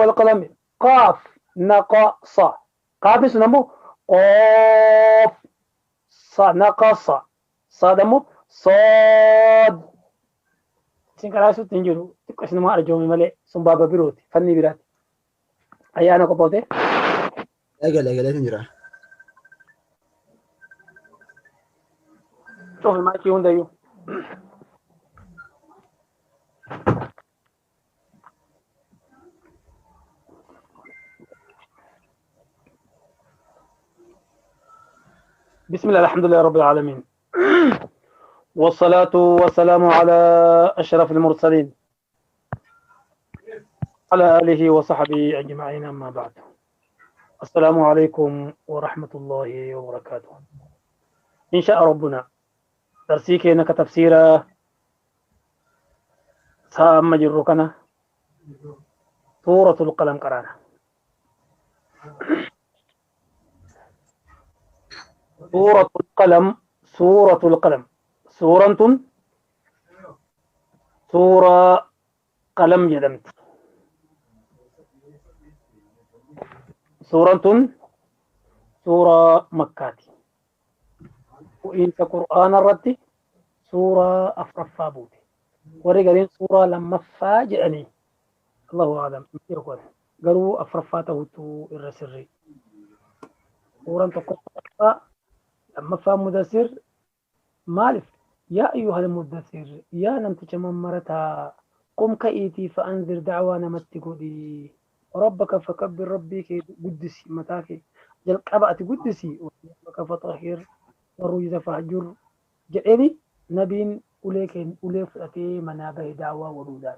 والقلم قاف نقص قاف سنمو قاف ص نقص صادمو صاد سين تنجرو تكش نما أرجومي ملي سن بابا بيروتي فني بيرات أيانا كوبوتي أجل أجل تنجرا شوف المايك هون دايو. بسم الله الحمد لله رب العالمين والصلاة والسلام على أشرف المرسلين على آله وصحبه أجمعين أما بعد. السلام عليكم ورحمة الله وبركاته. إن شاء ربنا درسيك إنك تفسير سام جركنا سورة القلم قرانا. سورة القلم سورة القلم سورة سورة قلم جدمت سورة سورة مكاتي وإنت قرآن الرد سورة أفرفا بوتي ورقالين سورة لما فاجأني الله أعلم قالوا أفرفا تهوتو الرسري سورة تقرأ لما فهم مدثر مالف يا أيها المدثر يا نمتج مرتها قم كأيتي فأنذر دعوة نمتقودي ربك فكبر ربك قدسي متاكي جلقبأت قدسي وربك فطهر والرجز فهجر جعلي نبين أوليك أوليك أتي منابه دعوة ورودان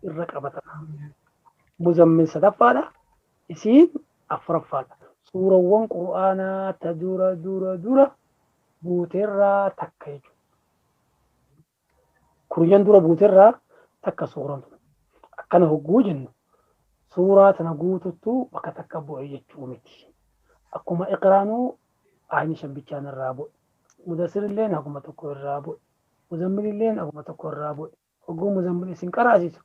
الركبة مزمن صدفة إسين أفرفات سورة قرآن تدور دور دور بوترا تكيج كريان دور بوترا تك سورة كان هجوجن سورة تنقوتو وكتكبو عيجومتي أكما إقرانو عيني شبكان الرابو مدسر اللين أكما تكو الرابو مزمل اللين أكما تكو الرابو هجو مزمل سنكراسيس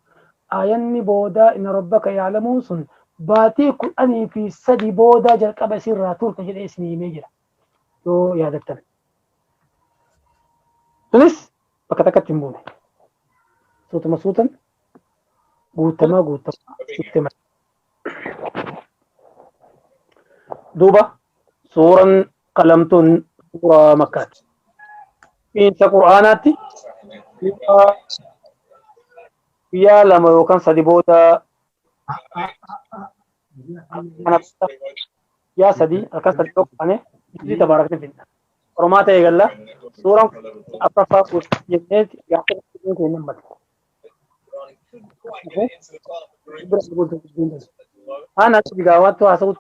آيني بودا إن ربك يعلمون سن باتي قرآني في سدي بودا جلقب سر تور تجد اسمي ميجرا يو يا دكتور تونس بكتكت تنبونه صوت مصوتا قوتما قوتما ستما دوبا سورا قلمتن سورة مكات إنت قرآناتي يا لما يوكان سدي بودا يا سدي الكسر أنا دي تبارك فينا رماته يقول سورة أطفال جنات يعطيك نمبر أنا تجاوبت وأسوت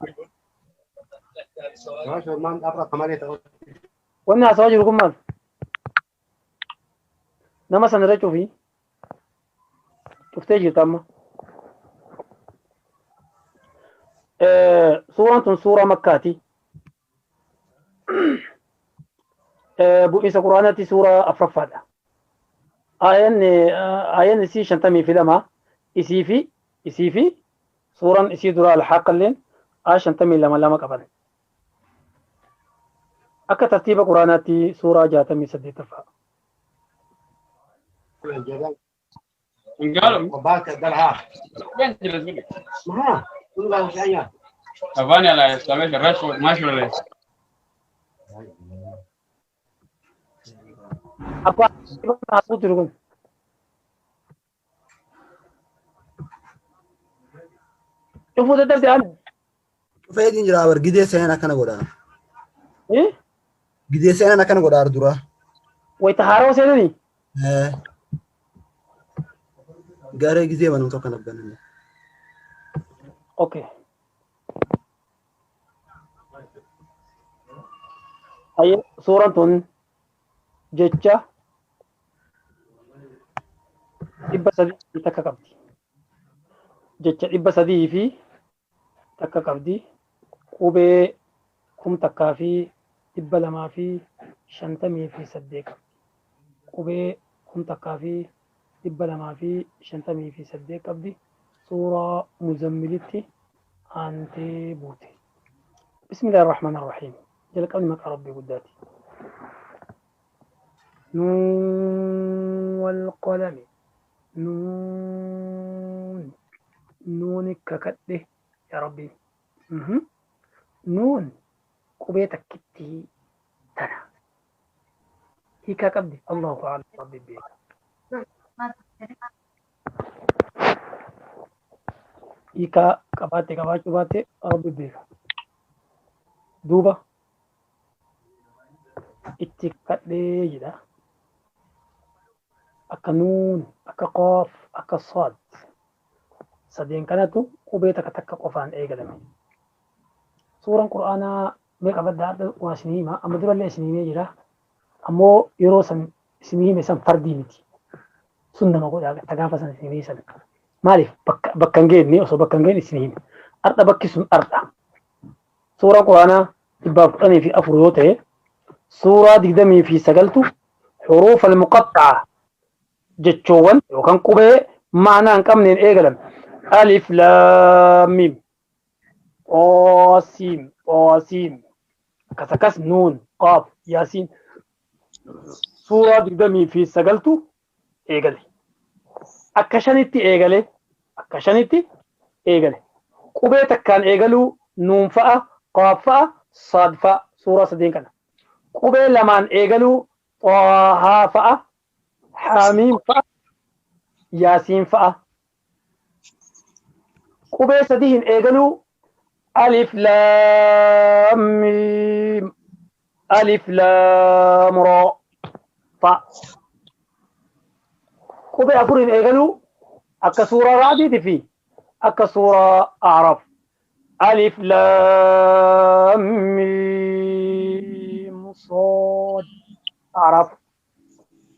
وأنا أسوي لكم مال نما سنرجع فيه تفتيجي تامة سورة سورة مكاتي بؤس قرآناتي سورة أفرفادة آيان إسي شنتمي في لما إسي في إسي في سورة إسي درا الحق اللين آي شنتمي لما لما قبل أكا ترتيب قرآناتي سورة جاتمي سدي ترفع أفاني لا يستعمل الرشوة ماشي ولا apa aku turun شوفوا ده ده أنا فايدين جرا بر جدي سينا كنا غدا إيه جدي سينا كنا غدا أردورا ويتهارو سينني إيه غارة جدي بنو تو كنا بنو أوكي أي سورة jecha 300 takka qabdi jecha 300 fi takka qabdi qubee 1258 qabdi qubee 258 qabdi. Suuraa Muzammilitti aantee buute. Bismillaahi Rahmaani Rahiim. Jalqabni maqaa Rabbii guddaati. Nuun wal qalami. Nuun. Nuuni kakadhe yaa Rabbii. Nuun qubee takkittii tana. Hiikaa qabdi. Allahu a'lam, Rabbi beeka. Hiikaa qabaatte qabaachuu baatte Rabbi beeka. Duuba itti kadhee jedha. Akka nuun, akka qaaf, akka saad. Sadeen kanatu qubee takka takka qofaan eegalame. Suuraan Qur'aanaa mee qabaddaa, har'a waa isinii hima. Amma durallee isinii himee jira. Ammoo yeroo san isinii hime san fardii miti. Sun nama godhaa ta gaafa san isinii hime san. Maaliif bakka hin geenne, osoo bakka hin geenne isinii hime. Har'a bakki sun har'a. Suuraan Qur'aanaa 114 yoo ta'e, suuraa 29tu huruufa al-muqaxxa'a, jechoowwan yookaan qubee ma'anaa hin qabneen eegalan. Alif, laam, miim. Xoosiim, xoosiim. Akkas akkas nuun, qaaf, yaasiin. Suuraa 29tu eegale. Akka shanitti eegale. Akka shanitti eegale. Qubee takkaan eegaluu nuun fa'a, qaaf fa'a, saad fa'a, suuraa sadeen kana. Qubee lamaan eegaluu xaahaa fa'a, haamiim fa'a, yaasiin fa'a. Qubee sadiin eegaluu alif laam miim, alif laam raa fa'a. Qubee afuriin eegaluu akka suuraa Ra'diitii fi akka suuraa A'raaf. Alif laam miim sood A'raaf.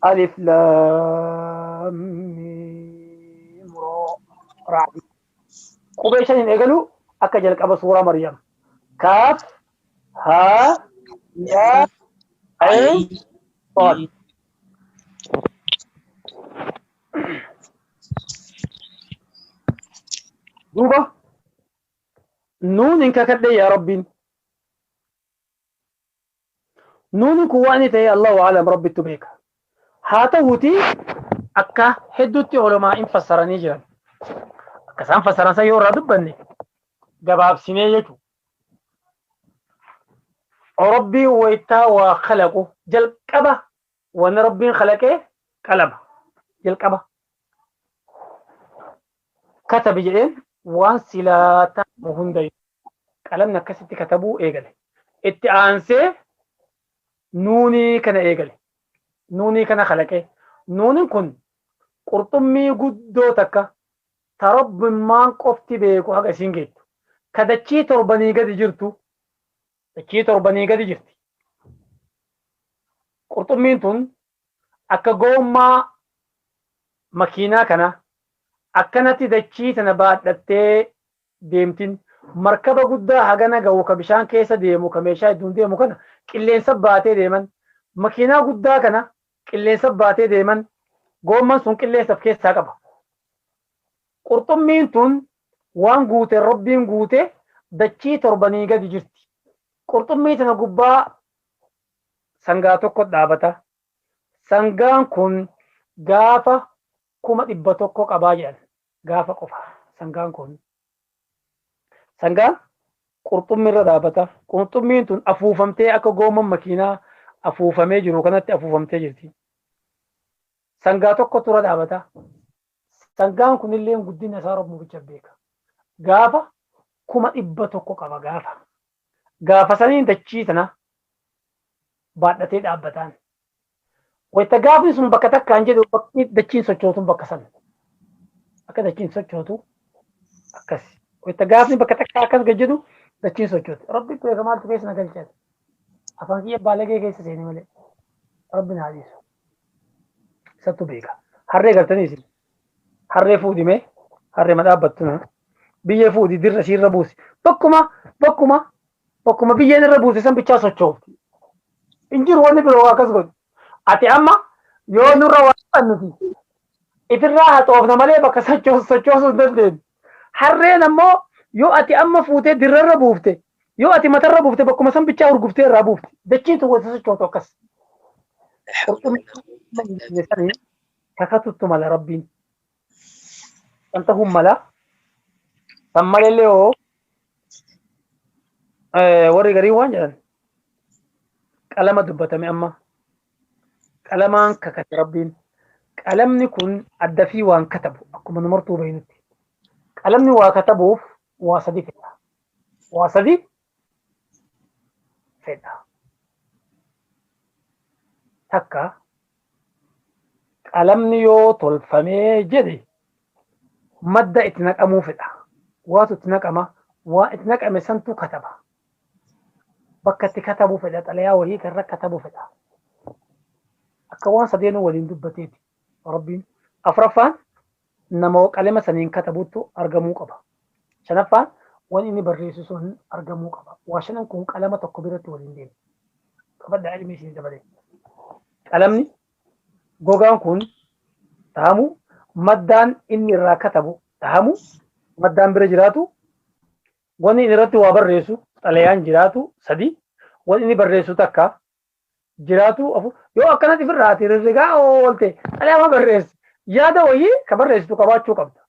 Alif laam miim raa Ra'di. Qubee shaniin eegaluu akka jalqaba suuraa Maryam. Kaaf haa yaa ayn sood. Duuba nuun hin kakadhe yaa Rabbiin. Nuuni kun waan inni ta'e Allahu alam, Rabbittu beeka. Haa ta'uuti akka hedduutti ulamaa in fassaranii jiran. Akka isaan fassaran san yoo irraa dubbanne gabaabsinee jechuudha. Rabbiin waytaa waa kalaqu, jalqaba wanni Rabbiin kalaqee qalama. Jalqaba. Katabi jedheen, waan silaa ta'u hunda qalamni akkasitti katabuu eegale. Itti aansee nuunii kana eegale. Nuunii kana kalaqee. Nuuniin kun qurxummii guddoo takka ta Rabbimmaan qofti beeku haga isiin geettu. Ka dachii torbanii gadi jirtu. Dachii torbanii gadi jirti. Qurxummiin tun akka goommaa makiinaa kana akkanatti dachii tana baadhattee deemtin. Markaba guddaa hagana ga'u ka bishaan keessa deemu, ka meeshaa hedduun deemu kana qilleensa baatee deeman, makiinaa guddaa kana qilleensa baatee deeman, goomman sun qilleensa of keessaa qaba. Qurxummiin tun waan guute Rabbiin guute dachii torbanii gadi jirti. Qurxummii tana gubbaa sangaa tokko dhaabata. Sangaan kun gaafa 100,000 qabaa jedhan, gaafa qofa sangaan kun. Sangaan qurxummii irra dhaabata. Qurxummiin tun afuufamtee akka goomman makiinaa afuufamee jiru kanatti afuufamtee jirti. Sangaa tokkotu irra dhaabata. Sangaan kunillee guddina isaa Rabbi bicha beeka. Gaafa 100,000 qaba gaafa. Gaafa saniin dachii tana baadhatee dhaabbataan. Wayita gaafni sun bakka takkaan jedhu bakki dachiin sochootu bakka sana. Akka dachiin sochootu akkas. Wayita gaafni bakka takkaa akkas gad jedhu dachiin sochooti. Rabbi beeka maaltu keessa na galchee. Afaan kiyya baalagee keessa seeni malee. Rabbi na dhiisu. Isattu beeka. Harree galtanii isin. Harree fuudhimee harree ma dhaabbattu na. Biyyee fuudhi dirra isiirra buusi. Bakkuma biyyeen irra buuse san bichaa sochoofti. Hin jiru wanni biroo akkas godhu. Ati amma yoo nurra waa nuti Ifirraa haxoofna malee bakka sochoosuu hin dandeenyu. Harreen ammoo yoo ati amma fuutee dirrarra buufte, yoo ati matarra buufte, bakkuma san bichaa urguftee irraa buufte. Dachiin tun wanta sochootu akkas. Qurxummii kakatuttu mala rabbiin. Kan ta'uun mala. San malellee hoo warri garii waan jedhan qalama dubbatame amma. Qalamaan kakate rabbiin. Qalamni kun adda fi waan katabu akkuma nu martuu beeknutti. Qalamni waa katabuuf waa sadi fedha. Waa sadi fedha. Takka, qalamni yoo tolfamee jedhe madda itti naqamuu fedha. Waatu itti naqama, waa itti naqame santu kataba. Bakka itti katabuu fedha, xalayaa wahii karra katabuu fedha. Akka waan sadeenuu waliin dubbateeti rabbiin. Afraffaan, nama qalama saniin katabutu argamuu qaba. Shanaffaan, waan inni barreessu sun argamuu qaba. Waa shanan kun qalama tokko biratti waliin deema. Qabadhaa, ilmi isin dabalee. Qalamni gogaan kun tahamu, maddaan inni irraa katabu tahamu, maddaan bira jiraatu, wanni inni irratti waa barreessu xalayaan jiraatu sadi, wanni inni barreessu takka jiraatu afur. Yoo akkanatti ofirraa ati rirrigaa oolte xalayaa ma barreessu, yaada wayii ka barreessitu qabaachuu qabda.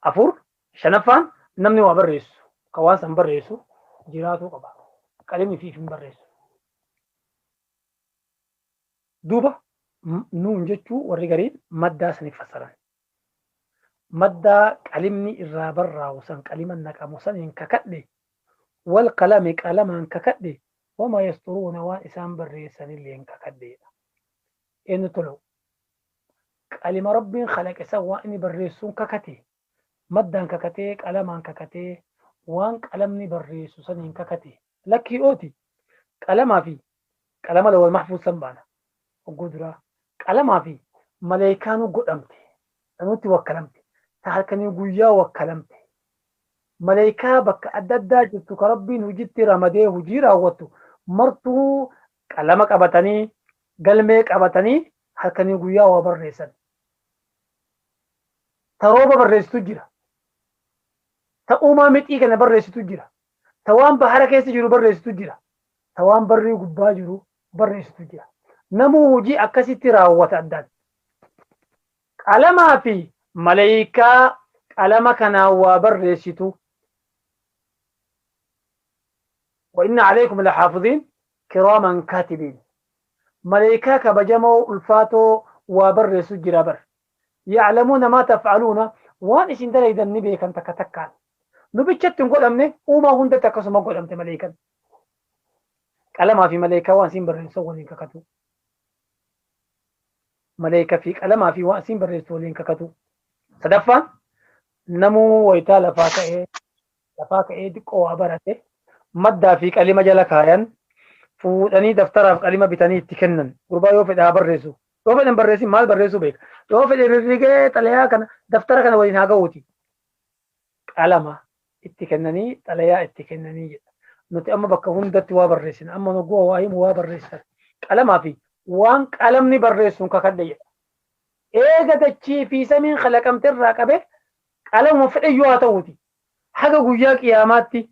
Afur, shanaffaan, namni waa barreessu ka waan san barreessu jiraatuu qaba. Qalamni fi hin barreessu. Duuba nuun jechuu warri gariin maddaa saniif fassaran. Maddaa qalimni irraa barraa'u san, qalima naqamu saniin kakadhe, wal qalame, qalamaan kakadhe, wama yasturuuna, waan isaan barreessanilleen kakadheedha. Eenyu tolu? Qalima rabbiin kalaqe san waan inni barreessuun kakate, maddaan kakatee, qalamaan kakatee, waan qalamni barreessu saniin kakate. Lakkii ooti, qalamaa fi qalama lawal mahfuuz san baana. Hogguu duraa qalamaa fi maleeykaanuu godhamte, namooti wakkalamte, ta halkanii guyyaa wakkalamte. Maleeykaa bakka adda addaa jirtu ka rabbiin hojiitti ramadee hojii raawwattu martuu qalama qabatanii, galmee qabatanii halkanii guyyaa waa barreessan. Ta rooba barreessitu jira. Ta uumaa mixii kana barreessitu jira. Ta waan bahara keessa jiru barreessitu jira. Ta waan barrii gubbaa jiru barreessitu jira. Namuu hojii akkasitti raawwata addaan. Qalamaa fi maleeykaa qalama kanaan waa barreessitu. وإن عليكم لحافظين كراما كاتبين. ملائكة كبجمو ulfaatoo waa barreessu jira bar. يعلمون ما تفعلون, waan isin dalaydan ni beekan takka takkaan. Nu bichatti hin godhamne, uumaa hundatti akkasuma godhamte maleekan. Qalamaa fi maleekaa waan isin barreessu waliin kakatu. Maleekaa fi qalamaa fi waan isin barreessu waliin kakatu. Sadaffaan, namuu wayitaa lafaa ka'ee xiqqoo waa barate maddaa fi qalima jala kaayan, fuudhanii daftaraaf qalima bitanii itti kennan. Gurbaa yoo fedhe haa barreessu. Yoo fedhe hin barreessin, maal barreessuu beeka? Yoo fedhe rirrigee xalayaa kana daftara kana waliin haa ga'uuti. Qalama itti kennanii xalayaa itti kennanii jedha. Nuti amma bakka hundatti waa barreessina. Amma nu waa himu waa barreessan. Qalamaa fi waan qalamni barreessuun kakadhe jedha. Eega dachii fi samiin kalaqamte irraa qabe qalamuma fedhayyuu haa ta'uuti. Haga guyyaa qiyaamaatti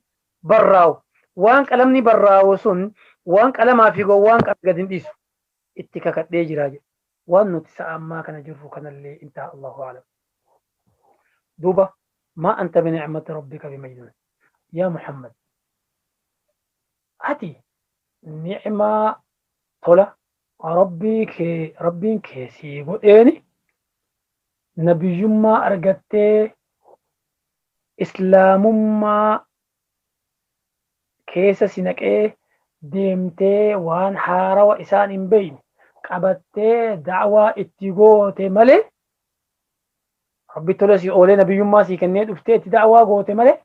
barraa'u. Waan qalamni barraa'u sun waan qalamaa fi gowwaan gad hin dhiisu. Itti kakadhee jira jedha. Waan nuti sa'a ammaa kana jirru kanallee intaha, Allahu a'lam. Duuba ما أنت بنعمة ربك بمجنون. يا محمد، ati ni'maa tola rabbii kee rabbiin kee sii godheeni nabiyyummaa argattee, islaamummaa keessa si naqee, deemtee waan haarawa isaan hin beeyne qabattee da'waa itti goote malee, rabbi tola si oolee nabiyyummaa sii kennee dhuftee itti da'waa goote malee,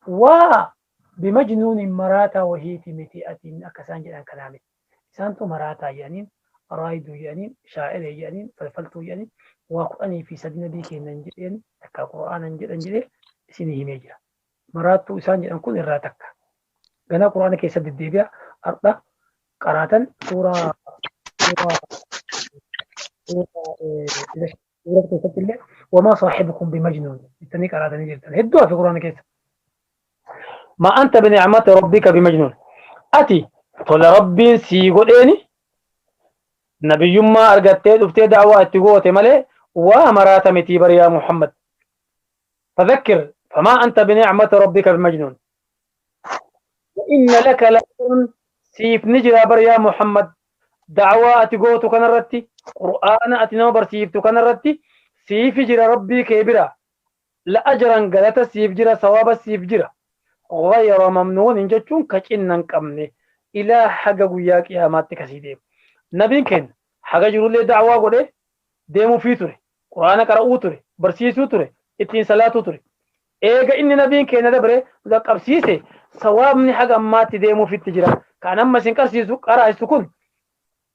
waa بمجنون maraataa wahiiti miti atiin akka isaan jedhan kanaa miti. Isaantu maraataa jedhaniin, raayiduu jedhaniin, shaa'iree jedhaniin, falfaltuu jedhaniin, waa 13 nabii kennan jedheen, takka qura'aanan jedhan jedhee isinii himee jira. Maraattuu isaan jedhan kun irraa takka. Ganaa qura'aana keessa deddeebi'a. Har'a qaraatan suuraa Suura keessatti illee wamaa saaxibukum bimajnuun jettanii qaraatanii jirtan. Hedduu hafe quraana keessa. Ma anta binicmati rabbika bimajnuun. Ati tola rabbiin sii godheeni nabiyyummaa argattee dhuftee da'waa itti goote malee waa maraata mitii bar yaa Muhammad. فذكر فما أنت بنعمة ربك بمجنون. وإن لك لأجرا سيف نجرا بر يا محمد. دعوة أتقوت كنرتي قرآن أتنوبر سيفت كنرتي سيف جرا ربي كبيرا لأجرا قلت سيف جرا ثواب سيف جرا غير ممنون جتون كأنن كمني إلى حق وياك يا مات كسيدي نبين كن حق جرو لي دعوة قولي ديمو في توري قرآن قرأو توري برسيسو توري ittiin salaatuu ture. Eega inni nabiin keenya dabre qabsiise sawaabni haga ammaatti deemuufitti jira. Kan amma isin qarsiisu qaraa'isu kun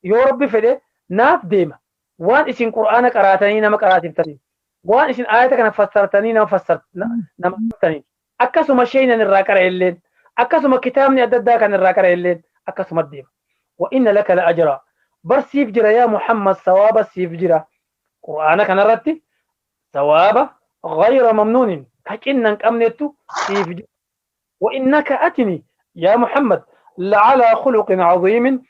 yoo rabbi fedhe naaf deema. Waan isin qur'aana qaraatanii nama qaraatiftanii, waan isin aayata kana fassartanii nama fassartanii, akkasuma shaynan irraa qara illeen, akkasuma kitaabni adda addaa kan irraa qara illeen akkasuma deema. Wa inna laka la ajra. Barsiif jira yaa Muhammad sawaaba siif jira. Qur'aana kanarratti sawaaba غير ممنون كأنن قمنتو سيف. وإنك أتني يا محمد لعلى خلق عظيم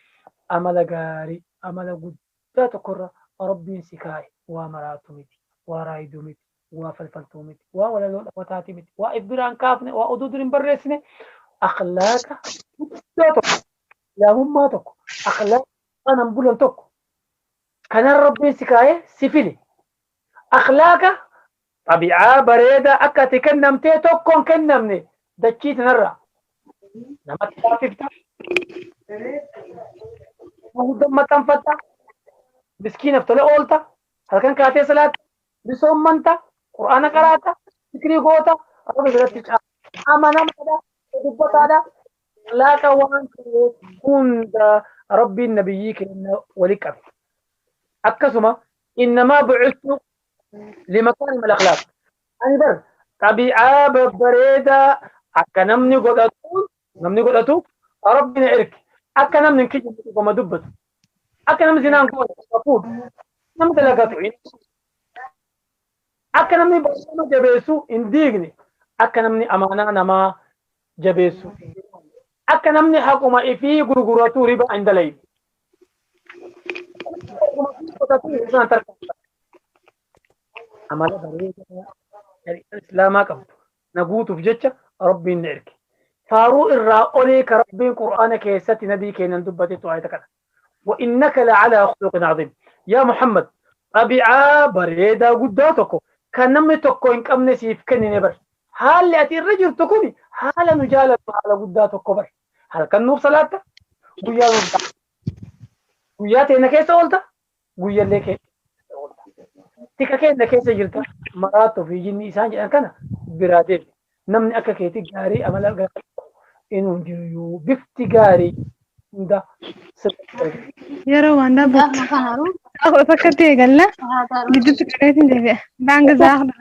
أمل غاري أمل قد تكر ربي سكاي ومراتمتي ورايدمتي وفلفلتمتي ولا وتاتمتي وإبران كافني وأدودر برسني أخلاق لا هم ما تك أخلاق أنا بقول تك كان ربي سكاي سفلي أخلاق طبيعة بريدة أكا تكنمتي توكون كنمني دكيت نرى نما تفتا وهدم تنفتا مسكينة فتولي أولتا هل كان كاتي صلاة بصوم منتا قرآن قراتا فكري قوتا ربي بلتك أمانا مادا دبتا دا لا كوان كون ربي النبي ولك أكسما إنما بعثت لمكارم الأخلاق. أنا بر طبيعة بريدة أكا نمني قدرتو نمني قدرتو ربنا إرك أكا نمني كيجي وما دبت أكا نمني زنان قول مفروض نمني تلاقاتو أكا نمني بسمة جبيسو إنديجني أكا نمني أمانة نما جبيسو أكا نمني حكومة إفي غرغراتو ربا عند لي amala bareedaa islaamaa qabdu naguutuuf jecha rabbiin na erge. Faaruu irraa olee ka rabbiin qur'aana keessatti nabii keenan dubbatetu ayata kana. Wa innaka lacalaa khuluqin caziim. Yaa Muhammad xabiicaa bareedaa guddaa tokko kan namni tokko hin qabne siif kennine bar. Haalli ati irra jirtu kun haala nu jaalattu haala guddaa tokko bar. Halkan nuuf salaatta guyyaa nuuf ta'a. Guyyaa teenya keessa oolta guyyallee keessa. Tika keenya keessa jirta maraattuu fi jinni isaan jedhan kana biraa deemi. Namni akka keetii gaarii amala gaarii inuu jiru bifti gaarii hunda sirriitti. Yeroo waan dhaabbattu. Fakkatti eegalla. Gidduutti qabeetiin deebi'a. Daanga zaaqna.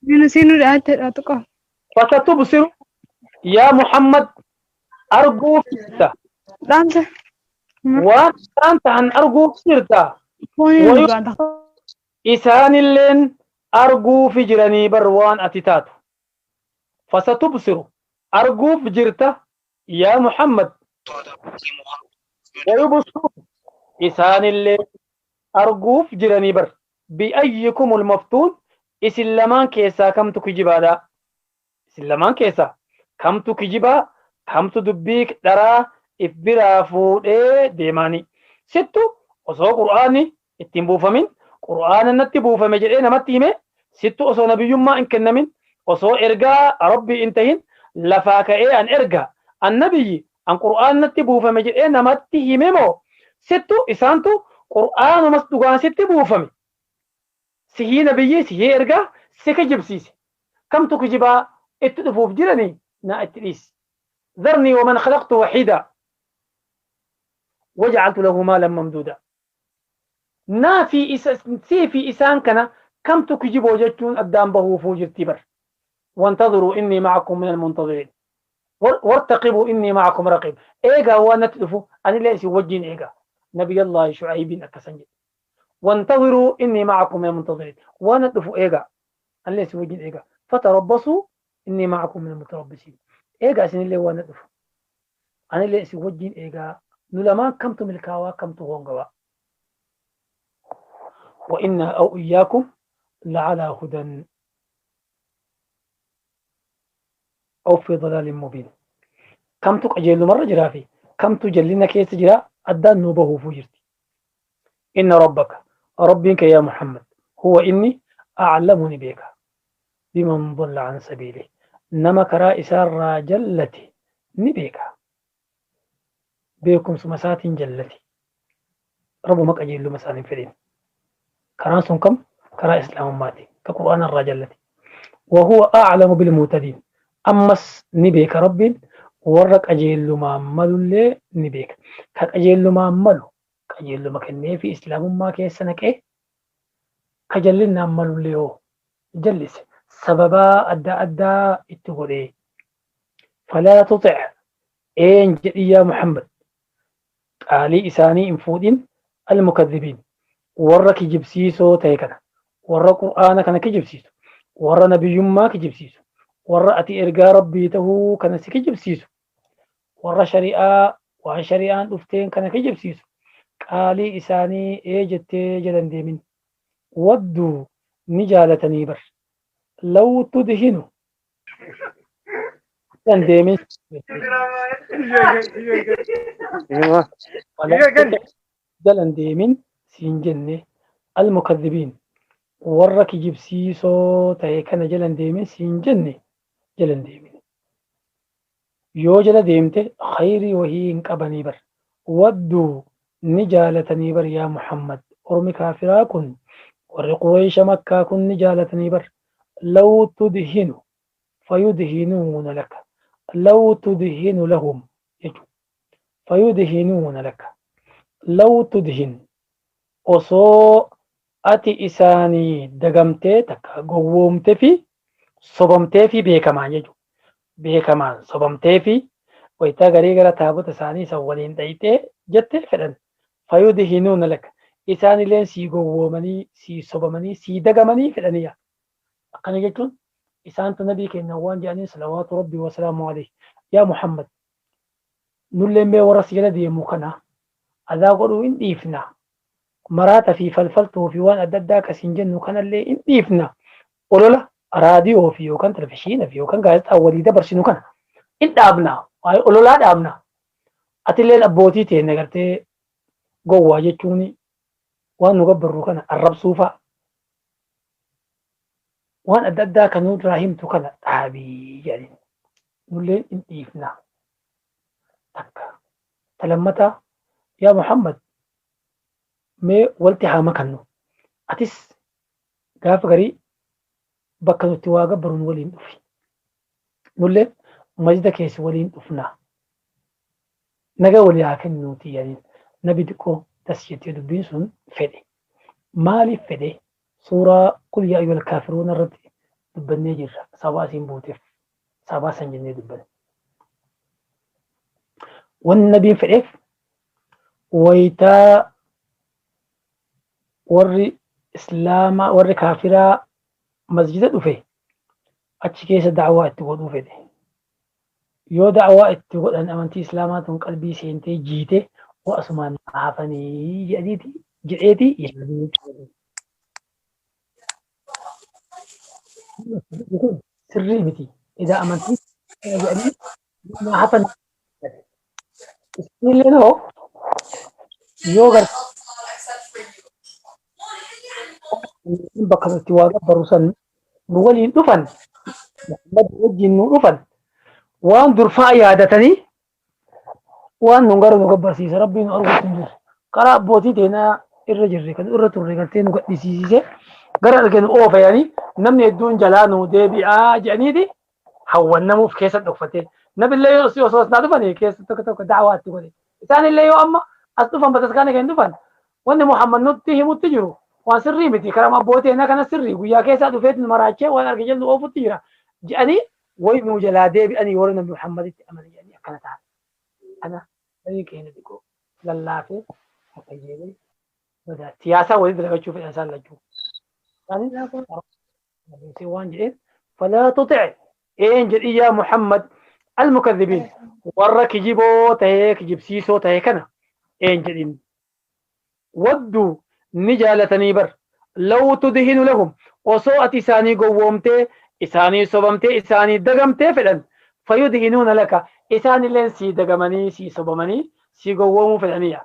Binu siinuu dhaatti dhaatu qofa. Fasatubsiru yaa Muhammad arguuf jirta. Dhaamsa. Waan isaan ta'an arguuf jirta. Fooniin dhugaadha. Isaanilleen arguufi jiranii bar waan ati taatu. Fasatubsiru arguuf jirta yaa Muhammad. Wayubsiru isaanillee arguuf jiranii bar bi'ayyikumul maftuun isin lamaan keessaa kamtu kijibaadha. Isin lamaan keessaa kamtu kijibaa kamtu dubbii dharaa if biraa fuudhee deemaanii. Sittu osoo qur'aanni ittiin buufamin qur'aana natti buufame jedhee namatti hime sittu osoo nabiyyummaa hin kennamin osoo ergaa rabbii hin tahin lafaa ka'ee an ergaa an nabiyyi an qur'aan natti buufame jedhee namatti hime moo sittu isaantu qur'aanumas dhugaan sitti buufame sihii nabiyyi sihii ergaa si kijibsiise kamtu kijibaa itti dhufuuf jiranii naa itti dhiisi. ذرني ومن خلقت وحيدا وجعلت له مالا ممدودا. نا في سي في إسان كان كم تكجب وجدتون أدام به فوجرتي بر. وانتظروا إني معكم من المنتظرين وارتقبوا إني معكم رقيب. إيجا ونتلفوا أنا ليس وجين إيجا نبي الله شعيب أكسنجد. وانتظروا إني معكم من المنتظرين. وأنا دفو إيجا أنا ليس وجين إيجا. فتربصوا إني معكم من المتربصين. إيجا سن اللي وأنا دفو أنا ليس وجين إيجا. نلما كمتم الكاوا كمتم هونغوا. وإنا أو إياكم لعلى هدى أو في ضلال مبين. كم تقجل مرة جرافي كم تجلنا كيس جرا أدى نوبه فجرتي. إن ربك ربك يا محمد هو إني أعلمني بك بمن ضل عن سبيله. نما كرا إسار جلتي نبيك بكم سمسات جلتي رب مك أجل مسان فرين كران سنكم كرا إسلام ماتي كقرآن الرجلتي. وهو أعلم بالمهتدين. أمس نبيك رب ورك أجل ما ملو اللي نبيك كك أجل ما ملو كأجل ما كني في إسلام ما كيسنك إيه كجلنا ملو اللي هو جلس سببا أدى أدى اتغري. فلا تطع إن يا محمد قالي إساني إنفودين المكذبين ورك جبسيسو تيكنا ور قرآن كان كجبسيسو ور نبي ما كجبسيسو ور أتي إرجاء ربي تهو كان سكجبسيسو ور شريعة وعن شريعة أفتين كان كجبسيسو قالي إساني إيجت جلن ديمين ودوا نجالتني بر لو تدهنوا ديمين جلن ديمين سينجنة المكذبين ورك جبسيسو تاي كان جلن ديمين سينجنة جلن ديمين يو جل ديمته خيري وهي انقبني بر ودوا نجالتني بر يا محمد أرمي كافرا كن ور قريش مكة كن نجالتني بر لو تدهنوا فيدهنون لك لو تدهن لهم يجو فيدهنون لك لو تدهن osoo ati isaanii dagamtee takka gowwoomtee fi sobamtee fi beekamaan jechuudha. Beekamaan sobamtee fi wayitaa garii gara taabota isaanii isa waliin dhayitee jettee fedhan. Fayudhinuuna laka isaanillee sii gowwoomanii sii sobamanii sii dagamanii fedhaniya. Akkana jechuun isaantu nabii keenya waan jedhaniin salawaatu rabbii wasalaamu alayhi. Yaa Muhammad nullee mee warra si jala deemu kana adaa godhuu hin dhiifna. Maraata fi falfaltuu fi waan adda addaa akkasiin jennu kanallee hin dhiifna. Olola raadiyoo fi yookaan televizyiinii fi yookaan gaazexaa walii dabarsinu kana hin dhaabna. Waa'ee ololaa dhaabna. Atilleen abbootii teenne gartee gowwaa jechuun waan nu gabbarru kana arrabsuu fa'a. Waan adda addaa kan nurraa himtu kana dhaabii jedhani. Nulleen hin dhiifna. Takka. Talammataa yaa Muhammad mee walti haa makannu. Atis gaafa garii bakka nuti waa gabbaruun waliin dhufi. Nulleen masjida keessa waliin dhufna. Naga walii haa kennuuti jedhaniin. Nabi xiqqoo tas jettee dubbiin sun fedhe. Maaliif fedhe? Suuraa qul yaa ayyuhal kaafiruun irratti dubbannee jirra. Sabaa isiin buuteef sabaa san jennee dubbanne. Wanni nabiin fedheef wayitaa warri islaamaa warri kaafiraa masjida dhufe achi keessa da'awaa itti godhuu fedhe. Yoo da'awaa itti godhan amantii islaamaa tun qalbii seentee jiite asumaan hafanii jedheeti yaaduu. Sirrii miti. Idaa amantii jedhanii hafan. Isinillee hoo yoo gartee bakka itti waa gabbaru san nu waliin dhufan Muhammad wajjin nu dhufan waan durfaa yaadatanii waan nu gara nu gabbarsiisa rabbiin nu arguutti hin jirre karaa abbootii teenaa irra jirre kan irra turre gartee nu gadhisiisise gara arginu oofa jedhanii namni hedduun jalaa nu deebi'aa jedhaniiti hawwannamuuf keessa dhokfatee nabillee yoo osoo as naa dhufanii keessa tokko tokko da'awaa itti godhe isaanillee yoo amma as dhufan bataskaana kan dhufan wanni Muhammad nutti himutti jiru waan sirrii miti karaa abbootii eenaa kana sirrii guyyaa keessaa dhufeetti nu maraachee waan arge jennu oofutti jira jedhanii wayi nu jalaa deebi'anii warra nabi Muhammaditti amanan jedhanii akkana ta'an. Ana namni keenya xiqqoo lallaafee akka jedhee Siyaasaa waliin dalagachuu fedhan isaan lachuu. Isaanis waan jedheen falaa tutic een jedhi yaa Muhammad almukadhibiin warra kijiboo tahee kijibsiisoo tahe kana een jedhin. Wadduu ni jaalatanii bar law tudhinu lahum osoo ati isaanii gowwoomtee isaanii sobamtee isaanii dagamtee fedhan fayudhinuuna laka isaanilleen sii dagamanii sii sobamanii sii gowwoomuu fedhaniya.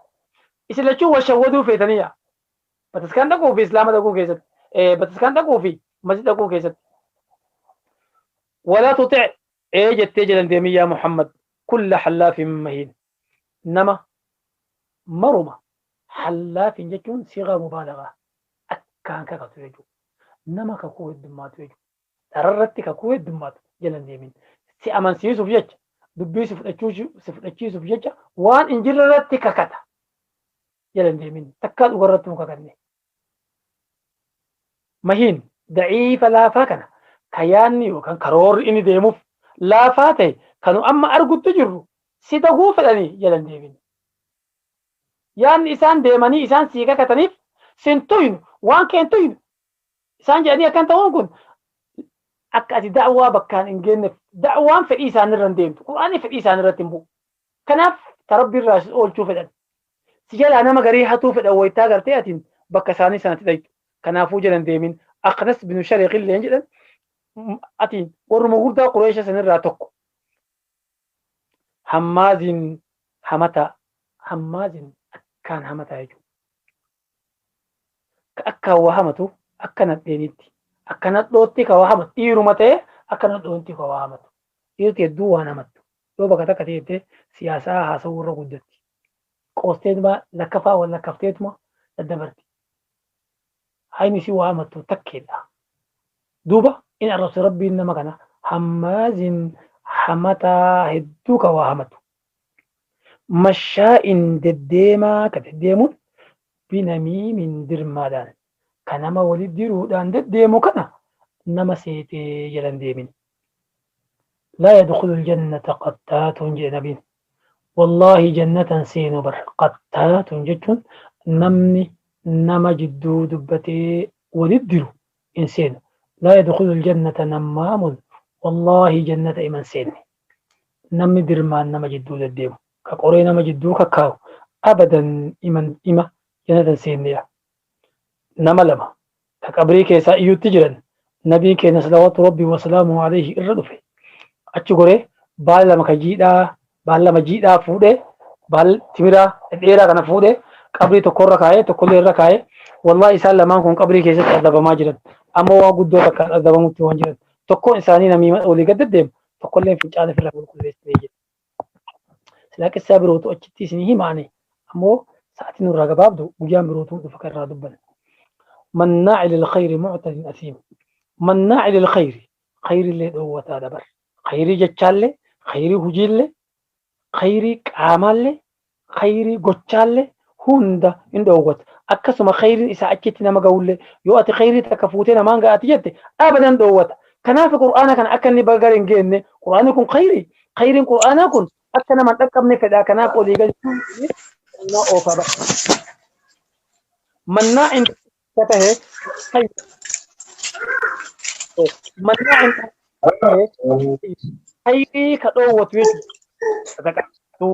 Isin lachuu wal shawwaduu feetaniya. Bataskaan dhaquu fi islaama dhaquu keessatti bataskaan dhaquu fi masjid dhaquu keessatti. Walaa tutic ee jettee jedhan deemii yaa Muhammad kulla hallaafin mahiin nama maruma hallaafin jechuun sigaa mubaalagaa akkaan kakatu jechuudha. Nama kakuu heddummaatu jechuudha. Dhararratti kakuu heddummaatu jalan deemin. Si amansiisuuf jecha dubbii si fudhachiisuuf jecha waan hin jirrerratti kakata jalan deemin. Takkaa dhugarratti hin kakanne. Mahiin daciifa laafaa kana kayaanni yookaan karoorri inni deemuuf laafaa ta'e kanu amma argutti jirru si daguu fedhanii jalan deemin. Yaanni isaan deemanii isaan sii kakataniif sin tuynu waan kee hin tuynu isaan jedhanii akkan ta'uun kun akka ati da'waa bakkaan hin geenyeef da'waan fedhii isaanirra hin deemtu qur'aanni fedhii isaanirratti hin bu'u. Kanaaf tarabbii irraa si oolchuu fedhan. Si jalaa nama garii hatuu fedhan wayitaa gartee atiin bakka isaanii sanatti dhaytu. Kanaafuu jalan deemin Aqnas binu Shariiq illee jedhan atiin warruma gurdaa Qureesha sanirraa tokko. Hammaazin hamataa hammaazin akkaan hamataa jechuudha. Akka waa hamatu akka nadheenitti akka nadhootti ka waa hamatu dhiiruma ta'e akka nadhootti ka waa hamatu dhiirti hedduu waan hamattu yoo bakka takka teettee siyaasaa haasawuu irra guddatti qoosteetuma lakkafaa wal lakkafteetuma daddabarti. Hayni si waa hamattu takkeedha. Duuba in arrabse rabbiin nama kana hammaazin hamataa hedduu ka waa hamatu. Mashaa'in deddeemaa ka deddeemuun binamiimin dirmaadhaan ka nama walit diruudhaan deddeemu kana nama seetee jalan deemin. Laa yadkhulu ljannata qattaatun jedhe nabiin. Wallaahi jannatan seenu bar qattaatun jechuun namni nama jidduu dubbatee walit diru hin seenu. Laa yadkhulu ljannata nammaamun wallaahi jannata iman seenne. Namni dirmaan nama jidduu deddeemu ka qoree nama jidduu kakkaa'u abadan iman ima jannatan seenneya. Nama lama ka qabrii keessaa iyyutti jiran nabiin keenya salawaatu rabbii wasalaamu alayhi irra dhufe achi goree baala lama ka jiidhaa baala lama jiidhaa fuudhee baala timiraa dheeraa kana fuudhee qabrii tokkorra kaa'ee tokkollee irra kaa'ee wallahi isaan lamaan kun qabrii keessatti adabamaa jiran amma waa guddoo takkaan adabamutti waan jiran tokkoon isaanii namiima olii gad deddeemu tokkolleen fincaan ofirraa qulqulleessitee jira. Silaa qissaa birootu achitti isinii himaane ammoo sa'aatiin nurraa gabaabdu guyyaan birootu dhufa kan irraa dubbanna. Mannaa'i lil khayri mu'tadin asiim. Mannaa'i lil khayri khayrillee dhoowwataa dabar. Khayrii jechaallee, khayrii hujiillee, khayrii qaamaallee, khayrii gochaallee hunda hin dhoowwata. Akkasuma khayriin isaa achitti nama ga'ullee yoo ati khayrii takka fuutee namaan ga'ati jette abadan dhoowwata. Kanaaf qur'aana kana akka inni gara hin geenne qur'aanni kun khayrii khayriin qur'aanaa kun akka nama hin dhaqqabne fedha kanaaf olii gadi oofa ba'a. Mannaa'in tahe mannaa'in khayrii ka dhoowwatu jechuudha.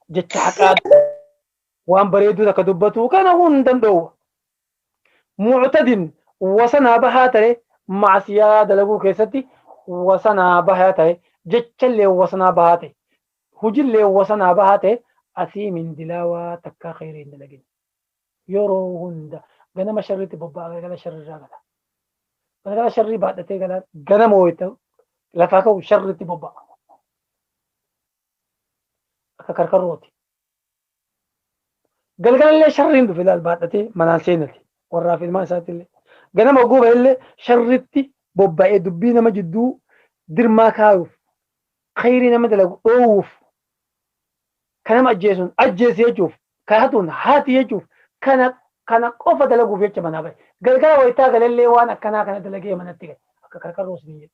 Jecha haqaa waan bareedduu takka dubbatu kana hundan dhoowwa. Muctadin wasanaa bahaa ta'e macsiyaa dalaguu keessatti wasanaa bahaa ta'e jechallee wasanaa bahaa ta'e hujillee wasanaa bahaa ta'e asiimin dilaawaa takkaa khayrii hin dalagin. Yeroo hunda ganama sharriitti bobba'a galgala sharriirraa gala. Galgala sharrii baadhatee gala ganama wayita lafaa ka'u sharriitti bobba'a. Akka karkarrooti. Galgalallee sharriin dhufe ilaal baadhatee manaan seenate warraa fi ilmaan isaatti illee. Ganama hogguu illee sharritti bobba'ee dubbii nama jidduu dirmaa kaayuuf khayrii nama dalagu dhoowwuuf ka nama ajjeesuun ajjeesi jechuuf ka hatuun haati jechuuf kana kana qofa dalaguuf jecha manaa bahe. Galgala wayitaa galallee waan akkanaa kana dalagee manatti gale. Akka karkarroo isin jedhu.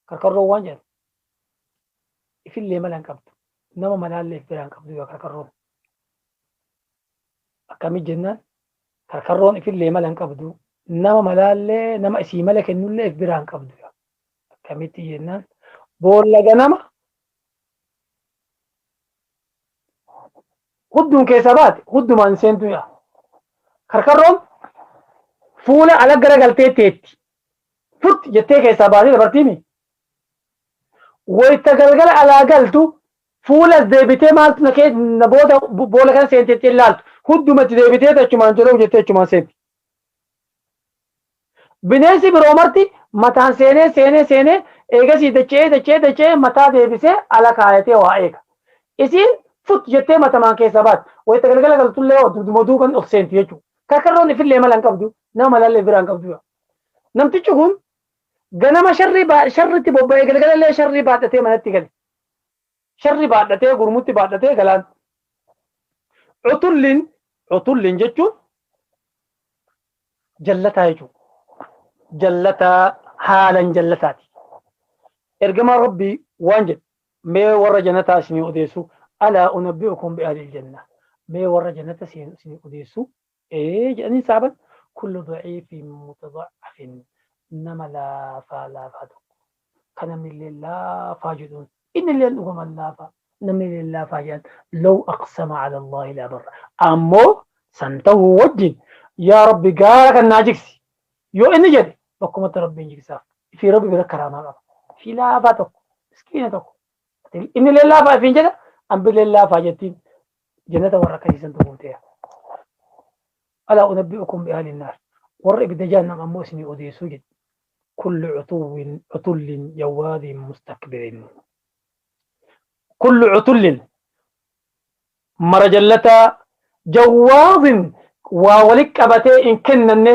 Karkarroo waan jedhan ifillee mala hin qabdu. Nama malaallee if biraa hin qabdu yoo karkarroon. Akkamii jennaan Karkarroon ifillee mala hin qabdu. Nama malaallee nama isii mala kennullee if biraa hin qabdu. Akkamitti jennaan boolla ganama hudduun keessa baate huddumaan seentu yaa. Karkarroon fuula ala garagaltee teetti. Fut jettee keessaa baatee dabartiimi. Wayita galgala alaa galtu fuulas deebitee maaltu na na booda boola kana seenteetti ilaaltu. Huddumatti deebitee achumaan jedhuu jettee achumaan seenti. Bineensi biroo marti mataan seenee seenee seenee eegasii dacha'ee dacha'ee dacha'ee mataa deebisee ala kaayatee waa eega. Isiin fut jettee matamaan keessaa baati. Wayita galgala galtullee dugduma duuban ol seenti jechuudha. Karkarroon ifillee mala hin qabdu, nama malallee biraa hin qabdu. Namtichi kun ganama sharrii sharritti bobba'ee galgalallee sharrii baadhatee manatti gale. Sharrii baadhatee gurmutti baadhatee galaan. Cutullin cutullin jechuun jallataa jechuudha. Jallataa haalan jallataati. Ergamaan Rabbii waan jedhe mee warra jannataa isinii odeessu alaa unabbi'ukum bi ahlil janna. Mee warra jannata seenu isinii odeessu ee jedhanii saaban kullu daciifin mutadacafin nama laafaa laafaa tokko kan namni illee laafaa jedhuun inni illee dhuguman laafaa namni illee laafaa jedhan law aqsama ala Allahi la barra ammoo san ta'uu wajjin yaa Rabbi gaara kan naa jigsi yoo inni jedhe bakkumatti Rabbiin jigsaaf fi Rabbi bira karaamaa qaba fi laafaa tokko miskiina tokko inni illee laafaa ifiin jedha ambi illee laafaa jettiin jannata warra akkasiisantu guuteera. Alaa unabbi'ukum bi ahli naar warra ibidda jahannam ammoo isinii odeessuu jedhe kullu cutuwwin cutullin jawaadin mustakbirin kullu cutullin mara jallataa jawaadin waa wali qabatee hin kennanne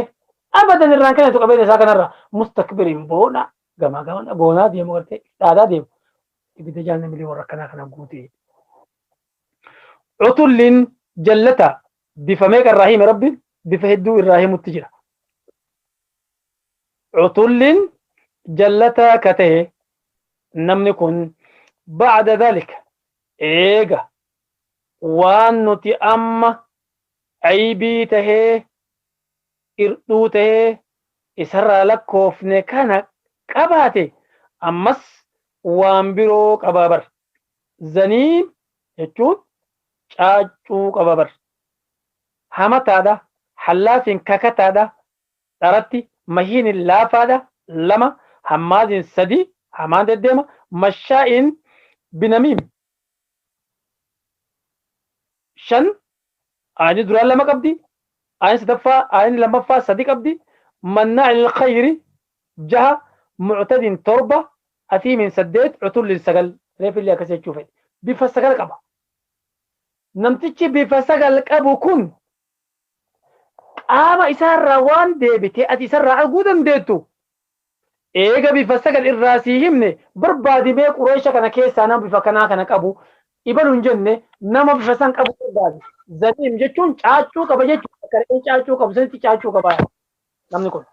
abadan irraan kennatu qabeenya isaa kanarra mustakbirin boona gamaa gamana boonaa deemu gartee dhaadaa deemu ibidda jahannamillee warra akkanaa kana guutee. Cutullin jallataa bifa meeqa irraa hime Rabbiin bifa hedduu irraa himutti jira. Cutullin jallataa ka ta'e namni kun ba'da dhalika eega waan nuti amma aybii tahee irdhuu tahee isarraa lakkoofne kana qabaate ammas waan biroo qabaa bar. Zaniim jechuun caaccuu qaba bar. Hamataadha, hallaafin kakataadha, dharatti mahiinin laafaadha, lama hammaazin sadi hamaan deddeema, mashaa'in binamiim shan aayni duraan lama qabdi, aayni sadaffaa aayni lammaffaa sadi qabdi, mannaa'in lkhayri jaha, muctadin torba, asiimin saddeet, cutullin sagal. Reefillee akkas jechuu fedhe. Bifa sagal qaba. Namtichi bifa sagal qabu kun qaama isaarraa waan deebite ati isarraa arguu dandeettu. Eega bifa sagal irraa sii himne barbaadi mee Qureesha kana keessaa nama bifa kanaa kana qabu ibalu hin jenne nama bifa san qabu barbaadi. Zaniim jechuun caaccuu qaba jechuudha. Akka re'een caaccuu qabu sanitti caaccuu qaba namni kun.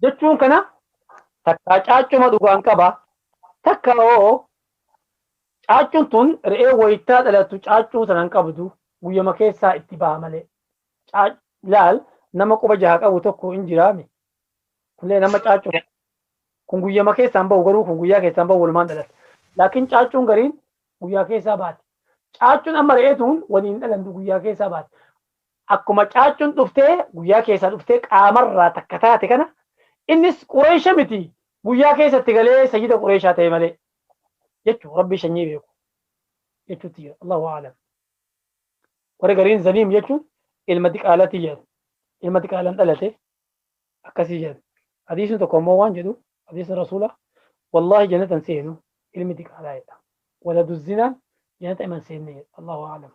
Jechuun kana takkaa caaccuma dhugaan qaba takka hoo caaccuun tun re'ee wayittaa dhalattu caaccuu tanan qabdu guyyama keessaa itti baha malee. Laal nama quba jaha qabu tokko hin jiraami. Kunillee nama caaccuu kun guyyama keessaan bahu garuu kun guyyaa keessaan bahu walumaan dhalate. Laakiin caaccuun gariin guyyaa keessaa baate. Caaccuun amma re'ee tun waliin dhalantu guyyaa keessaa baate. Akkuma caaccuun dhuftee guyyaa keessaa dhuftee qaamarraa takka taate kana innis Qureesha miti guyyaa keessatti galee sayyida Qureeshaa ta'e malee jechuu Rabbi sanyii beeku jechuutti jira. Allahu a'lam. Warri gariin zaniim jechuun ilma diqaalatii jedhan. Ilma diqaalaan dhalate akkasii jedhan. Hadiisni tokko immoo waan jedhu hadiisni rasuula wallaahi jannatan seenu ilmi diqaalaa jedha. Waladu zinaan jannata iman seenne jedha. Allahu a'lam.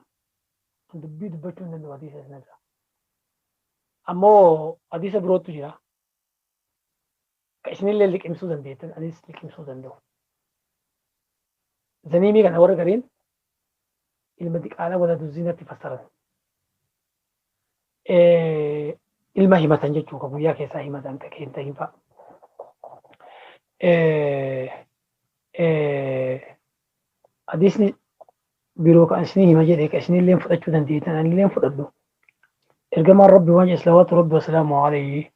Dubbii dubbachuu hin danda'u hadiisa sanarra. Ammoo hadiisa birootu jira. Ka isinillee liqimsuu dandeettan anis liqimsuu danda'u. Zaniimii kana warra gariin ilma diqaalaa waladu zinatti fassaran. Ilma himatan jechuu ka guyyaa keessaa himatan ka keenta hin fa'a. Hadiisni biroo kan isinii hima jedhe ka isinillee fudhachuu dandeettan anillee fudhadhu. Ergamaan Rabbi waan jedhe salawaatu Rabbi wasalaamu alayhi,